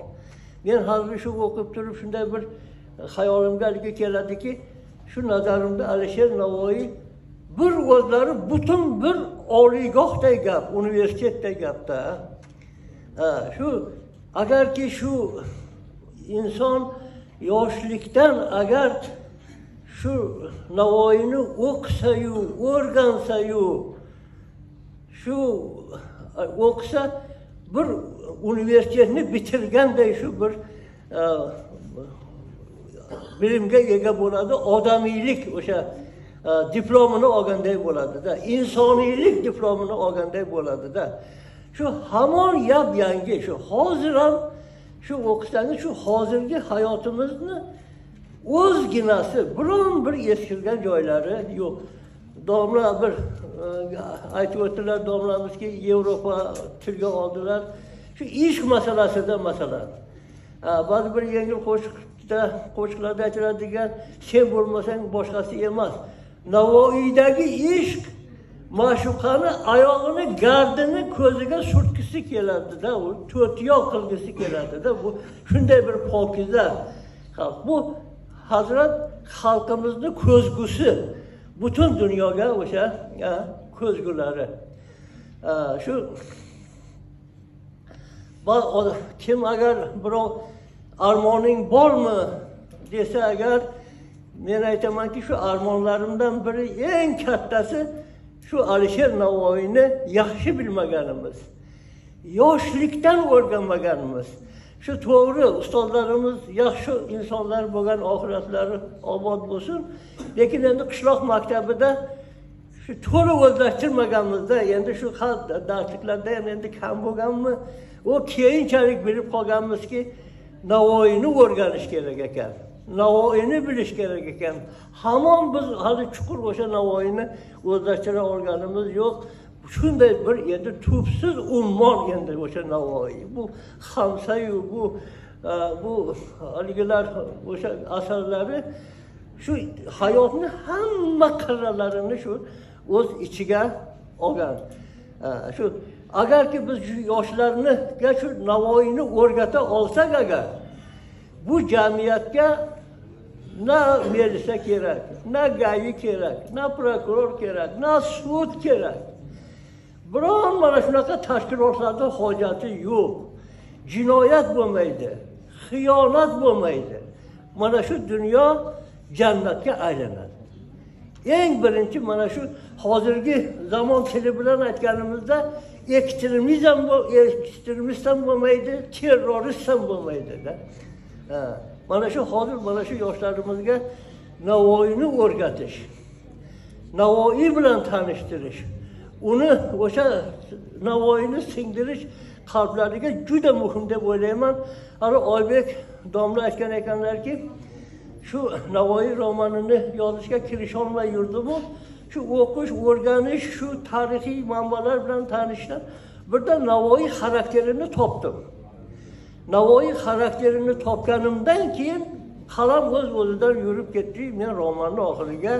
[SPEAKER 13] Men hozir shu o'qib turib shunday bir xayolimga haligi keladiki, shu nazarimda Alisher Navoiy bir o'zlari butun bir oliygohday gap, universitetday gapda. Shu agarki shu inson yoshlikdan agar shu Navoiyni o'qisa-yu, o'rgansa-yu, shu o'qisa bir universitetni bitirganday shu bir bilimga ega bo'ladi, odamiylik o'sha diplomini olganday bo'ladi-da, insoniylik diplomini olganday bo'ladi-da. Shu hamon yap-yangi, shu hozir ham shu o'qisangiz shu hozirgi hayotimizni o'zginasi, biron bir eskirgan joylari yo'q. Domla bir aytib o'tdilar domlamizki, Yevropa tilga oldilar. Shu ishq masalasida masalan, ba'zi bir yengil qo'shiqlarda aytiladigan sen bo'lmasang boshqasi emas. Navoiydagi ishq ma'shuqani oyog'ini, gardini ko'ziga surtgisi keladida, u to'tiyo qilgisi keladida. Bu shunday bir pokiza xalq. Bu hazrat xalqimizni ko'zgusi, butun dunyoga o'sha ko'zgulari. Shu kim agar birov armoning bormi desa, agar Men aytamanki, shu armonlarimdan biri, eng kattasi shu Alisher Navoiyni yaxshi bilmaganimiz, yoshlikdan o'rganmaganimiz. Shu to'g'ri, ustozlarimiz yaxshi insonlar bo'lgan, oxiratlari obod bo'lsin. Lekin endi qishloq maktabida shu to'liq o'zlashtirmaganimizda, endi shu darsliklarda ham endi kam bo'lganmi, u keyinchalik bilib qolganmizki, Navoiyni o'rganish kerak ekan, Navoiyni bilish kerak ekan. Hamon biz hali chuqur o'sha Navoiyni o'zlashtira olganimiz yo'q. Shunday bir endi tubsiz ummon endi o'sha Navoiy. Bu Hamsayu, bu haligilar o'sha asarlari shu hayotni hamma qirralarini shu o'z ichiga olgan. Shu agarki biz shu yoshlarni shu Navoiyni o'rgata olsak agar, bu jamiyatga na milisa kerak, na GAI kerak, na prokuror kerak, na sud kerak. Biron mana shunaqa tashkilotlarda hojati yo'q. Jinoyat bo'lmaydi, xiyonat bo'lmaydi. Mana shu dunyo jannatga aylanadi. Eng birinchi mana shu hozirgi zamon tili bilan aytganimizda ekstremist ham bo'lmaydi, terrorist ham bo'lmaydi-da. Mana shu hozir mana shu yoshlarimizga Navoiyni o'rgatish, Navoiy bilan tanishtirish, uni o'sha Navoiyni singdirish qalblariga juda muhim deb o'ylayman. Hali Oybek domla aytgan ekanlarki, shu Navoiy romanini yozishga kirisholmay yurdim-u, shu o'qish, o'rganish, shu tarixiy manbalar bilan tanishdan birdan Navoiy xarakterini topdim. Navoiy xarakterini topganimdan keyin qalam o'z-o'zidan yurib ketdi, men romanni oxiriga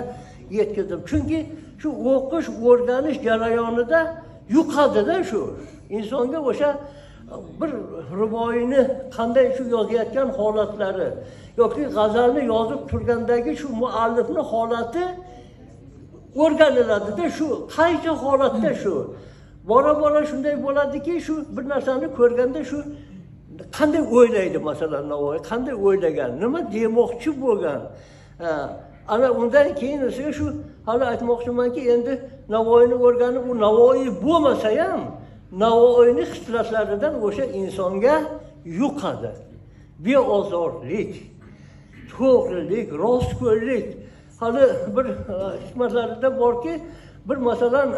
[SPEAKER 13] yetkazdim. Chunki shu o'qish, o'rganish jarayonida yuqadida shu insonga o'sha bir ruboiyni qanday shu yozayotgan holatlari yoki g'azalni yozib turgandagi shu muallifni holati o'rganiladida, shu qaysi holatda shu bora-bora shunday bo'ladiki, shu bir narsani ko'rganda shu qanday o'ylaydi, masalan Navoiy qanday o'ylagan, nima demoqchi bo'lgan. Ana undan keyin esa shu hali aytmoqchimanki, endi Navoiyni o'rganib, u Navoiy bo'lmasa ham Navoiyni xislatlaridan o'sha insonga yuqadi. Beozorlik, to'g'rilik, rostgo'ylik. Hali bir hikmatlarida borki, bir masalan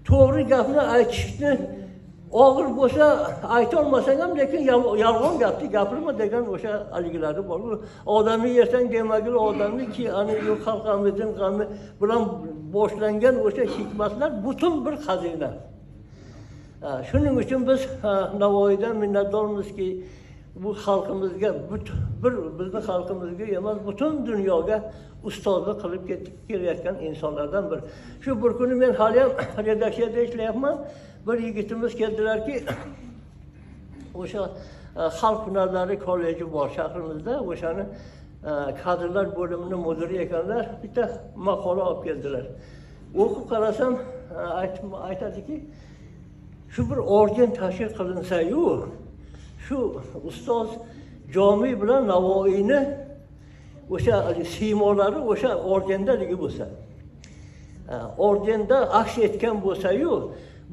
[SPEAKER 13] to'g'ri gapni aytishni og'ir bo'lsa aytolmasang ham, lekin yolg'on gapni gapirma degan o'sha haligilari bor. Odamni yersang demagil odamni ki, ani yo'q xalqimizning g'ami bilan boshlangan o'sha hikmatlar butun bir xazina. Shuning uchun biz Navoiydan minnatdormizki, bu xalqimizga, bir bizni xalqimizga emas, butun dunyoga ustozlik qilib kelayotgan insonlardan bir. Shu bir kuni men hali ham redaksiyada ishlayapman. Bir yigitimiz keldilarki, o'sha xalq hunarlari kolleji bor shahrimizda, o'shani kadrlar bo'limini mudiri ekanlar, bitta maqola olib keldilar. O'qib qarasam, aytadiki, shu bir orden tashkil qilinsa-yu, shu ustoz Jomiy bilan Navoiyni o'sha siymolari o'sha ordendaligi bo'lsa, ordenda aks etgan bo'lsa-yu,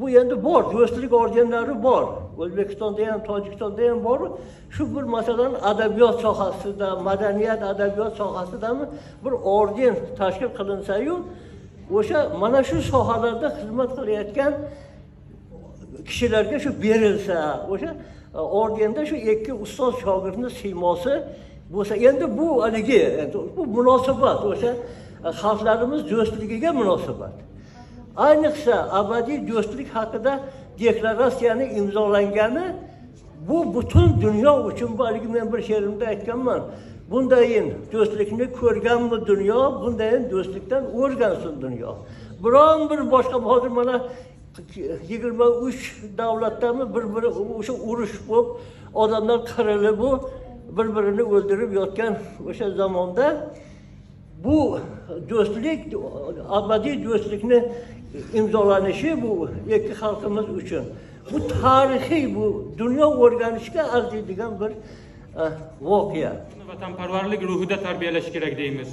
[SPEAKER 13] bu endi bor, do'stlik ordenlari bor. O'zbekistonda ham, Tojikistonda ham bor. Shu bir masalan adabiyot sohasida, madaniyat adabiyot sohasidami bir orden tashkil qilinsa-yu, o'sha mana shu sohalarda xizmat qilayotgan kishilarga shu berilsa, o'sha ordenda shu ikki ustoz shogirdni siymosi bo'lsa, endi bu haligi, endi bu munosabat o'sha xalqlarimiz do'stligiga munosabat. Ayniqsa abadiy do'stlik haqida deklaratsiyani imzolangani bu butun dunyo uchun, bu haligi men bir she'rimda aytganman. Bundayin do'stlikni ko'rganmi dunyo, bundayin do'stlikdan o'rgansin dunyo. Biron bir boshqa hozir mana 23 davlatdami bir-biri o'sha urush bo'lib, odamlar qirilib, bu bir-birini o'ldirib yotgan o'sha zamonda bu do'stlik, abadiy do'stlikni imzolanishi bu ikki xalqimiz uchun bu tarixiy, bu dunyo o'rganishga arziydigan bir voqea.
[SPEAKER 1] Vatanparvarlik ruhida tarbiyalash kerak deymiz.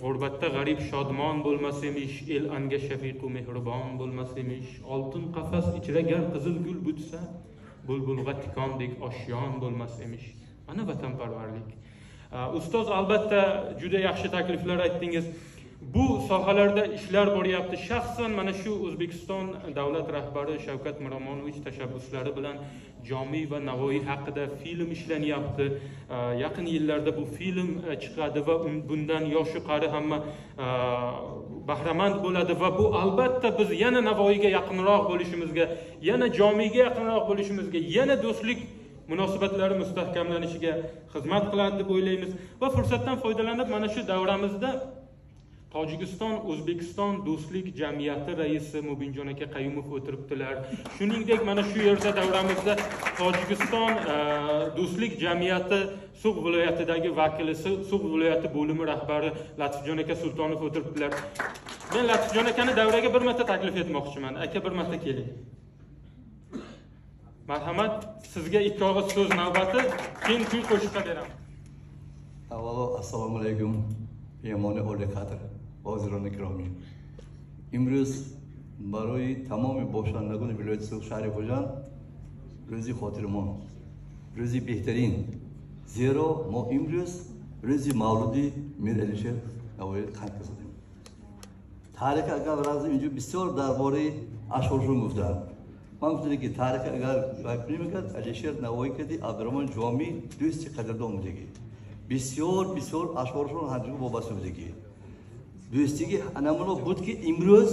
[SPEAKER 1] G'urbatda g'arib shodmon bo'lmas emish, el anga shafiqu mehribon bo'lmas emish. Oltin qafas ichra gar qizil gul butsa, bulbulg'a tikondek oshyon bo'lmas emish. Mana vatanparvarlik. Ustoz, albatta juda yaxshi takliflar aytdingiz. Bu sohalarda ishlar boryapti. Shaxsan mana shu O'zbekiston davlat rahbari Shavkat Miromonovich tashabbuslari bilan Jomiy va Navoiy haqida film ishlanyapti. Yaqin yillarda bu film chiqadi va bundan yoshi qari hamma bahramand bo'ladi va bu albatta biz yana Navoiyga yaqinroq bo'lishimizga, yana Jomiyga yaqinroq bo'lishimizga, yana do'stlik munosabatlari mustahkamlanishiga xizmat qiladi deb o'ylaymiz. Va fursatdan foydalanib mana shu davramizda Tojikiston O'zbekiston do'stlik jamiyati raisi Mubinjon aka Qayumov o'tiribdilar. Shuningdek mana shu yerda davramizda Tojikiston do'stlik jamiyati Sug'd viloyatidagi vakilisi, Sug'd viloyati bo'limi rahbari Latifjon aka Sultonov o'tiribdilar. Men Latifjon akani davraga bir marta taklif etmoqchiman. Aka, bir marta keling. Marhamat, sizga ikki og'iz so'z navbati, keyin kuy qo'shiqqa beramiz.
[SPEAKER 14] Avvalo assalomu alaykum, mehmoni oliy qadr ҳозирони гиромӣ. Имрӯз барои тамоми бошандагони вилояти Суғд, шаҳри Хуҷанд рӯзи хотирмон, рӯзи беҳтарин, зеро мо имрӯз рӯзи мавлуди Мир Алишер Навоӣ қайд кардем. Таърих агар разм инҷо бисёр дар бораи ашъоршон гуфтанд. Ман гуфтам ки таърих агар мекард, Алишер Навоӣ кади Абдураҳмон Ҷомӣ дӯсти қадрдон будагӣ. Бисёр бисёр ашъоршон ҳамчун вобаста будагӣ. Дӯстиги намуна буд ки имрӯз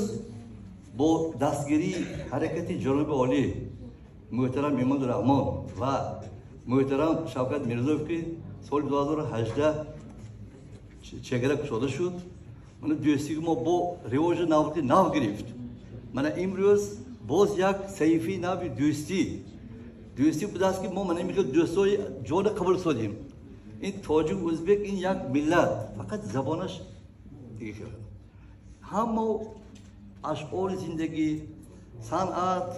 [SPEAKER 14] бо дастгирии ҳаракати ҷаноби олӣ муҳтарам Эмомалӣ Раҳмон ва муҳтарам Шавкат Мирзиёев ки соли 2018 чегара кушода шуд, мана дӯстиги мо бо ривоҷи навбати нав гирифт. Мана имрӯз боз як саҳифаи нави дӯстӣ. Дӯстӣ будааст ки мо мана ин дӯстҳои ҷона қабул содем. Ин тоҷик, ӯзбек ин як миллат, фақат забонаш дигар. Ҳама ашъори зиндагӣ, санъат,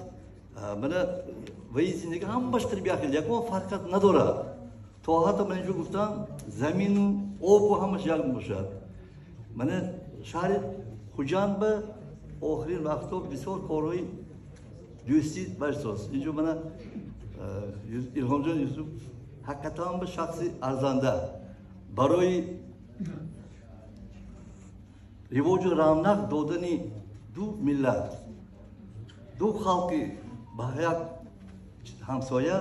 [SPEAKER 14] мана ваи зиндагӣ ҳамааш қариб як хел, ягон фарқият надорад. То ҳатто мана инҷо гуфтам, замину обу ҳамаш як мебошад. Мана шаҳри Хуҷанд ба охирин вақтҳо бисёр корҳои дӯстӣ барсоз. Инҷо мана Илҳомҷон Юсуф ҳақиқатан ба шахси арзанда барои ривоҷу равнақ додани ду миллат, ду халқи ба як ҳамсоя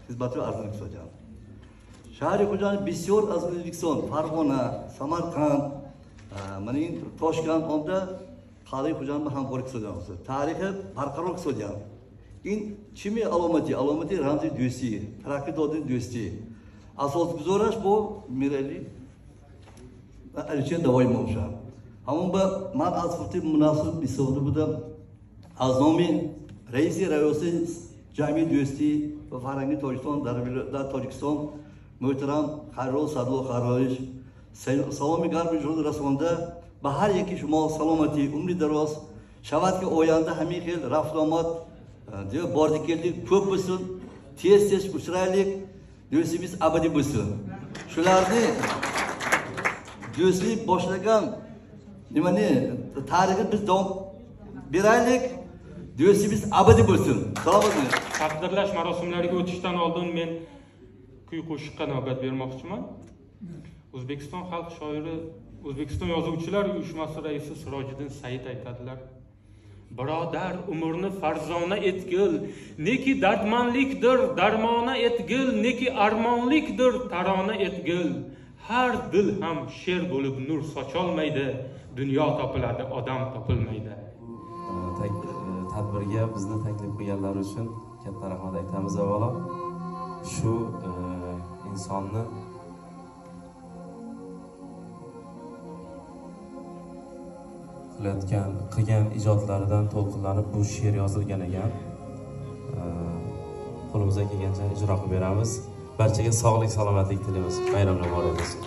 [SPEAKER 14] хизматҳои арзанда кусодианд. Шаҳри Хуҷанд бисёр аз Ӯзбекистон, Фарғона, Самарқанд, мана ин Тошканд омда қалъаи Хуҷанд ба ҳамкорӣ кусодианд, таърихи барқарор кусодианд. Ин чӣ аломати? Аломати рамзи дӯстӣ, тараққӣ додани дӯстӣ. Асосгузораш бо Мирали Алишер Навоӣ мебошад. Ҳамон ба ман аз фурсати муносиб истифода будам, аз номи раиси раёсати ҷамъияти дӯстӣ ва фарҳанги Тоҷикистон дар Тоҷикистон муҳтарам Хайрулло Садло Хайруллович саломи гарми ҷон расонда ба ҳар яки шумо саломатӣ, умри дароз шавад ки оянда ҳамин хел рафту омад борди келди ko'p bo'lsin, tez tez uchraylik, do'stligimiz abadiy bo'lsin. Shularni do'stlik boshlagan nimani tarixini biz davom beraylik, do'stligimiz abadiy bo'lsin. Salomat bo'ling.
[SPEAKER 1] Taqdirlash marosimlariga o'tishdan oldin men kuy qo'shiqqa navbat bermoqchiman. O'zbekiston xalq shoiri, O'zbekiston yozuvchilar uyushmasi raisi Sirojiddin Said aytadilar: birodar, umrni farzona etgil, neki dardmanlikdir darmona etgil, neki armonlikdir tarona etgil. Har dil ham she'r bo'lib nur socholmaydi, dunyo topiladi, odam topilmaydi.
[SPEAKER 15] Tadbirga bizni taklif qilganlari uchun katta rahmat aytamiz avvalo. Shu insonni qilayotgan, qilgan ijodlaridan to'lqinlanib bu she'r yozilgan ekan. Qo'limizdan kelgancha ijro qilib beramiz. Barchaga sog'lik, salomatlik tilaymiz. Bayramlar muborak bo'lsin.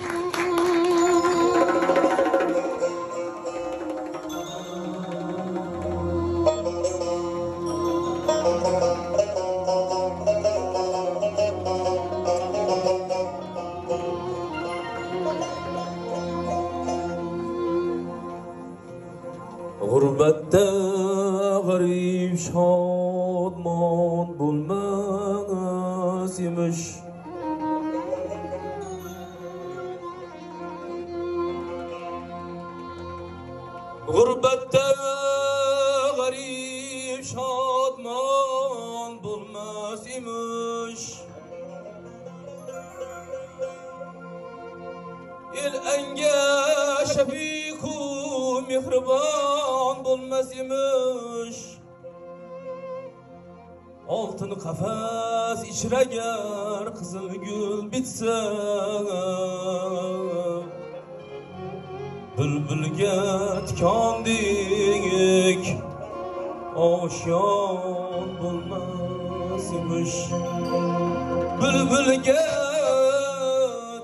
[SPEAKER 6] G'urbatda g'arib shodmon bo'lmas emish. G'urbatda g'arib shodmon bo'lmas emish. El anga shafiqu mehribon bo'lmas emish. Oltin qafas ichra gar qizil gul bitsa, bulbulga tikondek oshyon bo'lmas emish. Bulbulga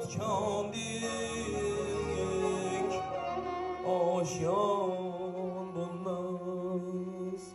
[SPEAKER 6] tikondek oshyon bo'lmas emish.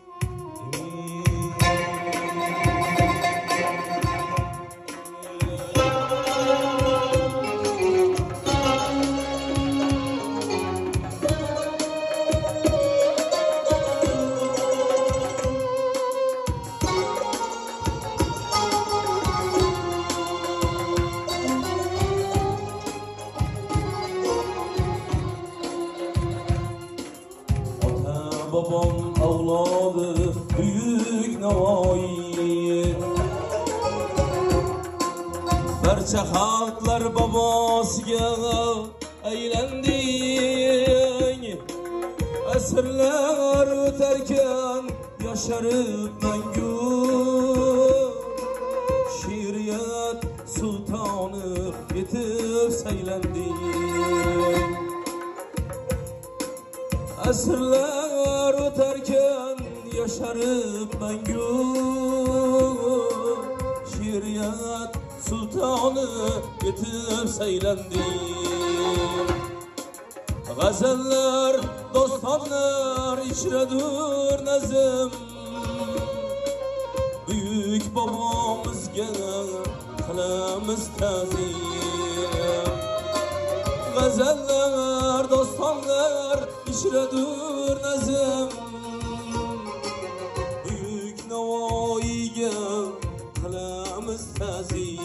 [SPEAKER 6] Babam avladı büyük Navoiy, barcha xalqlar babosiga aylandi. Asrlar o'tarkan yasharib mangu, she'riyat sultoni yetib saylandi. Asrlar o'tarkan yasharib mangu, she'riyat sultoni yetib saylandi. G'azallar, dostonlar ichradur nazm, buyuk bobomizga qilamiz ta'zim. G'azallar, dostonlar ichradur nazm, buyuk Navoiyga qilamiz ta'zim.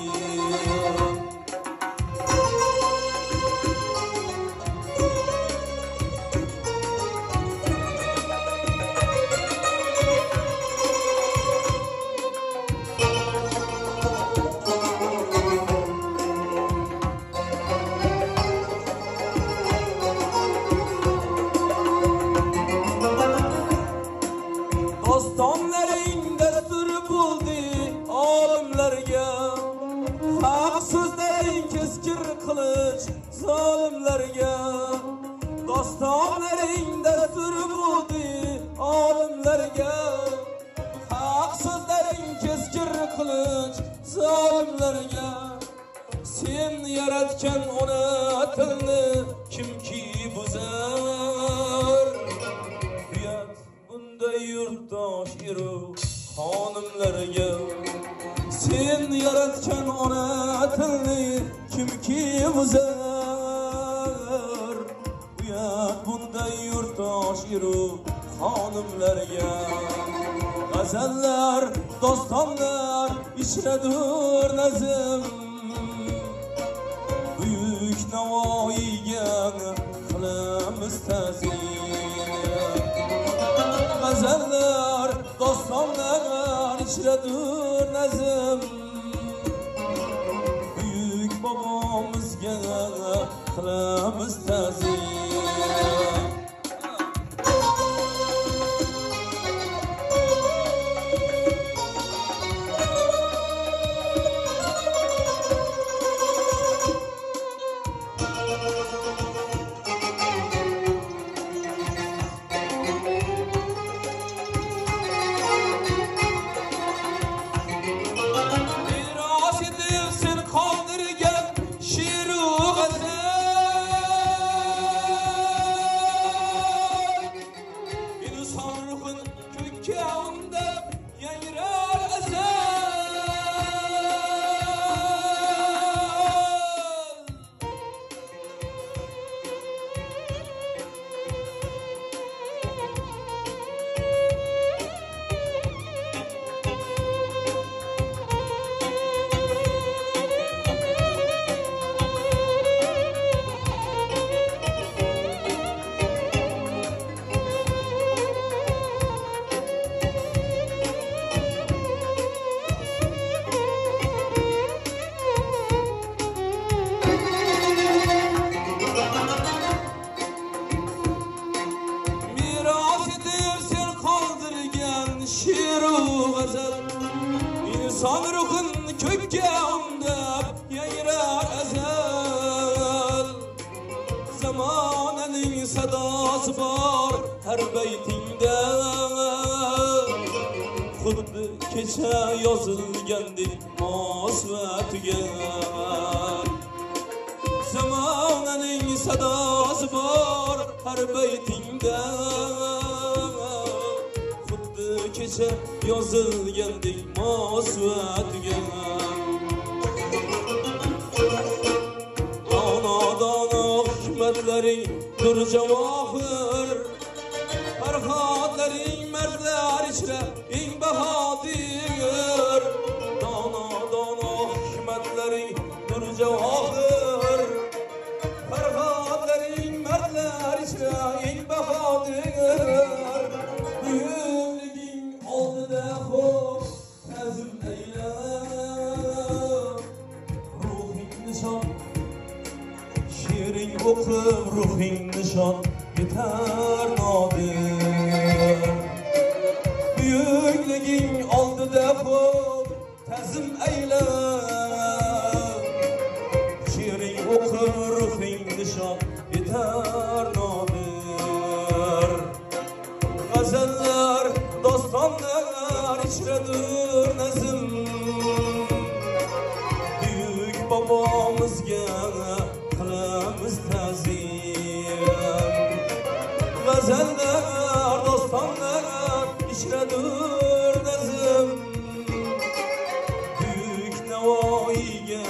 [SPEAKER 6] Dostonlaring dastur bo'ldi olimlarga, haq so'zlaring keskir qilich zolimlarga. Dostonlaring dastur bo'ldi olimlarga, haq so'zlaring keskir qilich zolimlarga. Sen yaratgan ona tilni kimki buzar, bunday yurtdosh eru xonimlarga. Sen yaratgan ona tilni kimki buzar, uyat bunday yurtdosh eru xonimlarga. G'azallar, dostonlar ichradur nazm, buyuk Navoiyga qilamiz ta'zim. G'azallar, dostonlar ichradur nazm, buyuk bobomizga qilamiz ta'zim. Qoldirgan she'ru g'azal, İnson ruhun ko'kka undab yangrar azal. Zamonaning sadosi bor har baytingda, xuddi kecha yozilgandek mos va tugal. Zamonaning sadosi bor har baytingda, xuddi kecha yozilgandek mos va tugal. Dono dono hikmatlaring dur javohir, farhodlaring mardlar ichra eng bahodir. Dono dono hikmatlaring dur javohir, farhodlaring mardlar ichra eng bahodir. Buyukliging oldida xo'p ta'zim aylab, ruhing nishon, she'ring o'qib ruhing nishon yetar nodir. Buyukliging oldida xo'p ta'zim aylab, she'ring o'qib ruhing nishon yetar nodir. G'azallar, dostonlar ichradir nazm, buyuk bobomizga qilamiz ta'zim. G'azallar, dostonlar ichradir nazm, buyuk Navoiyga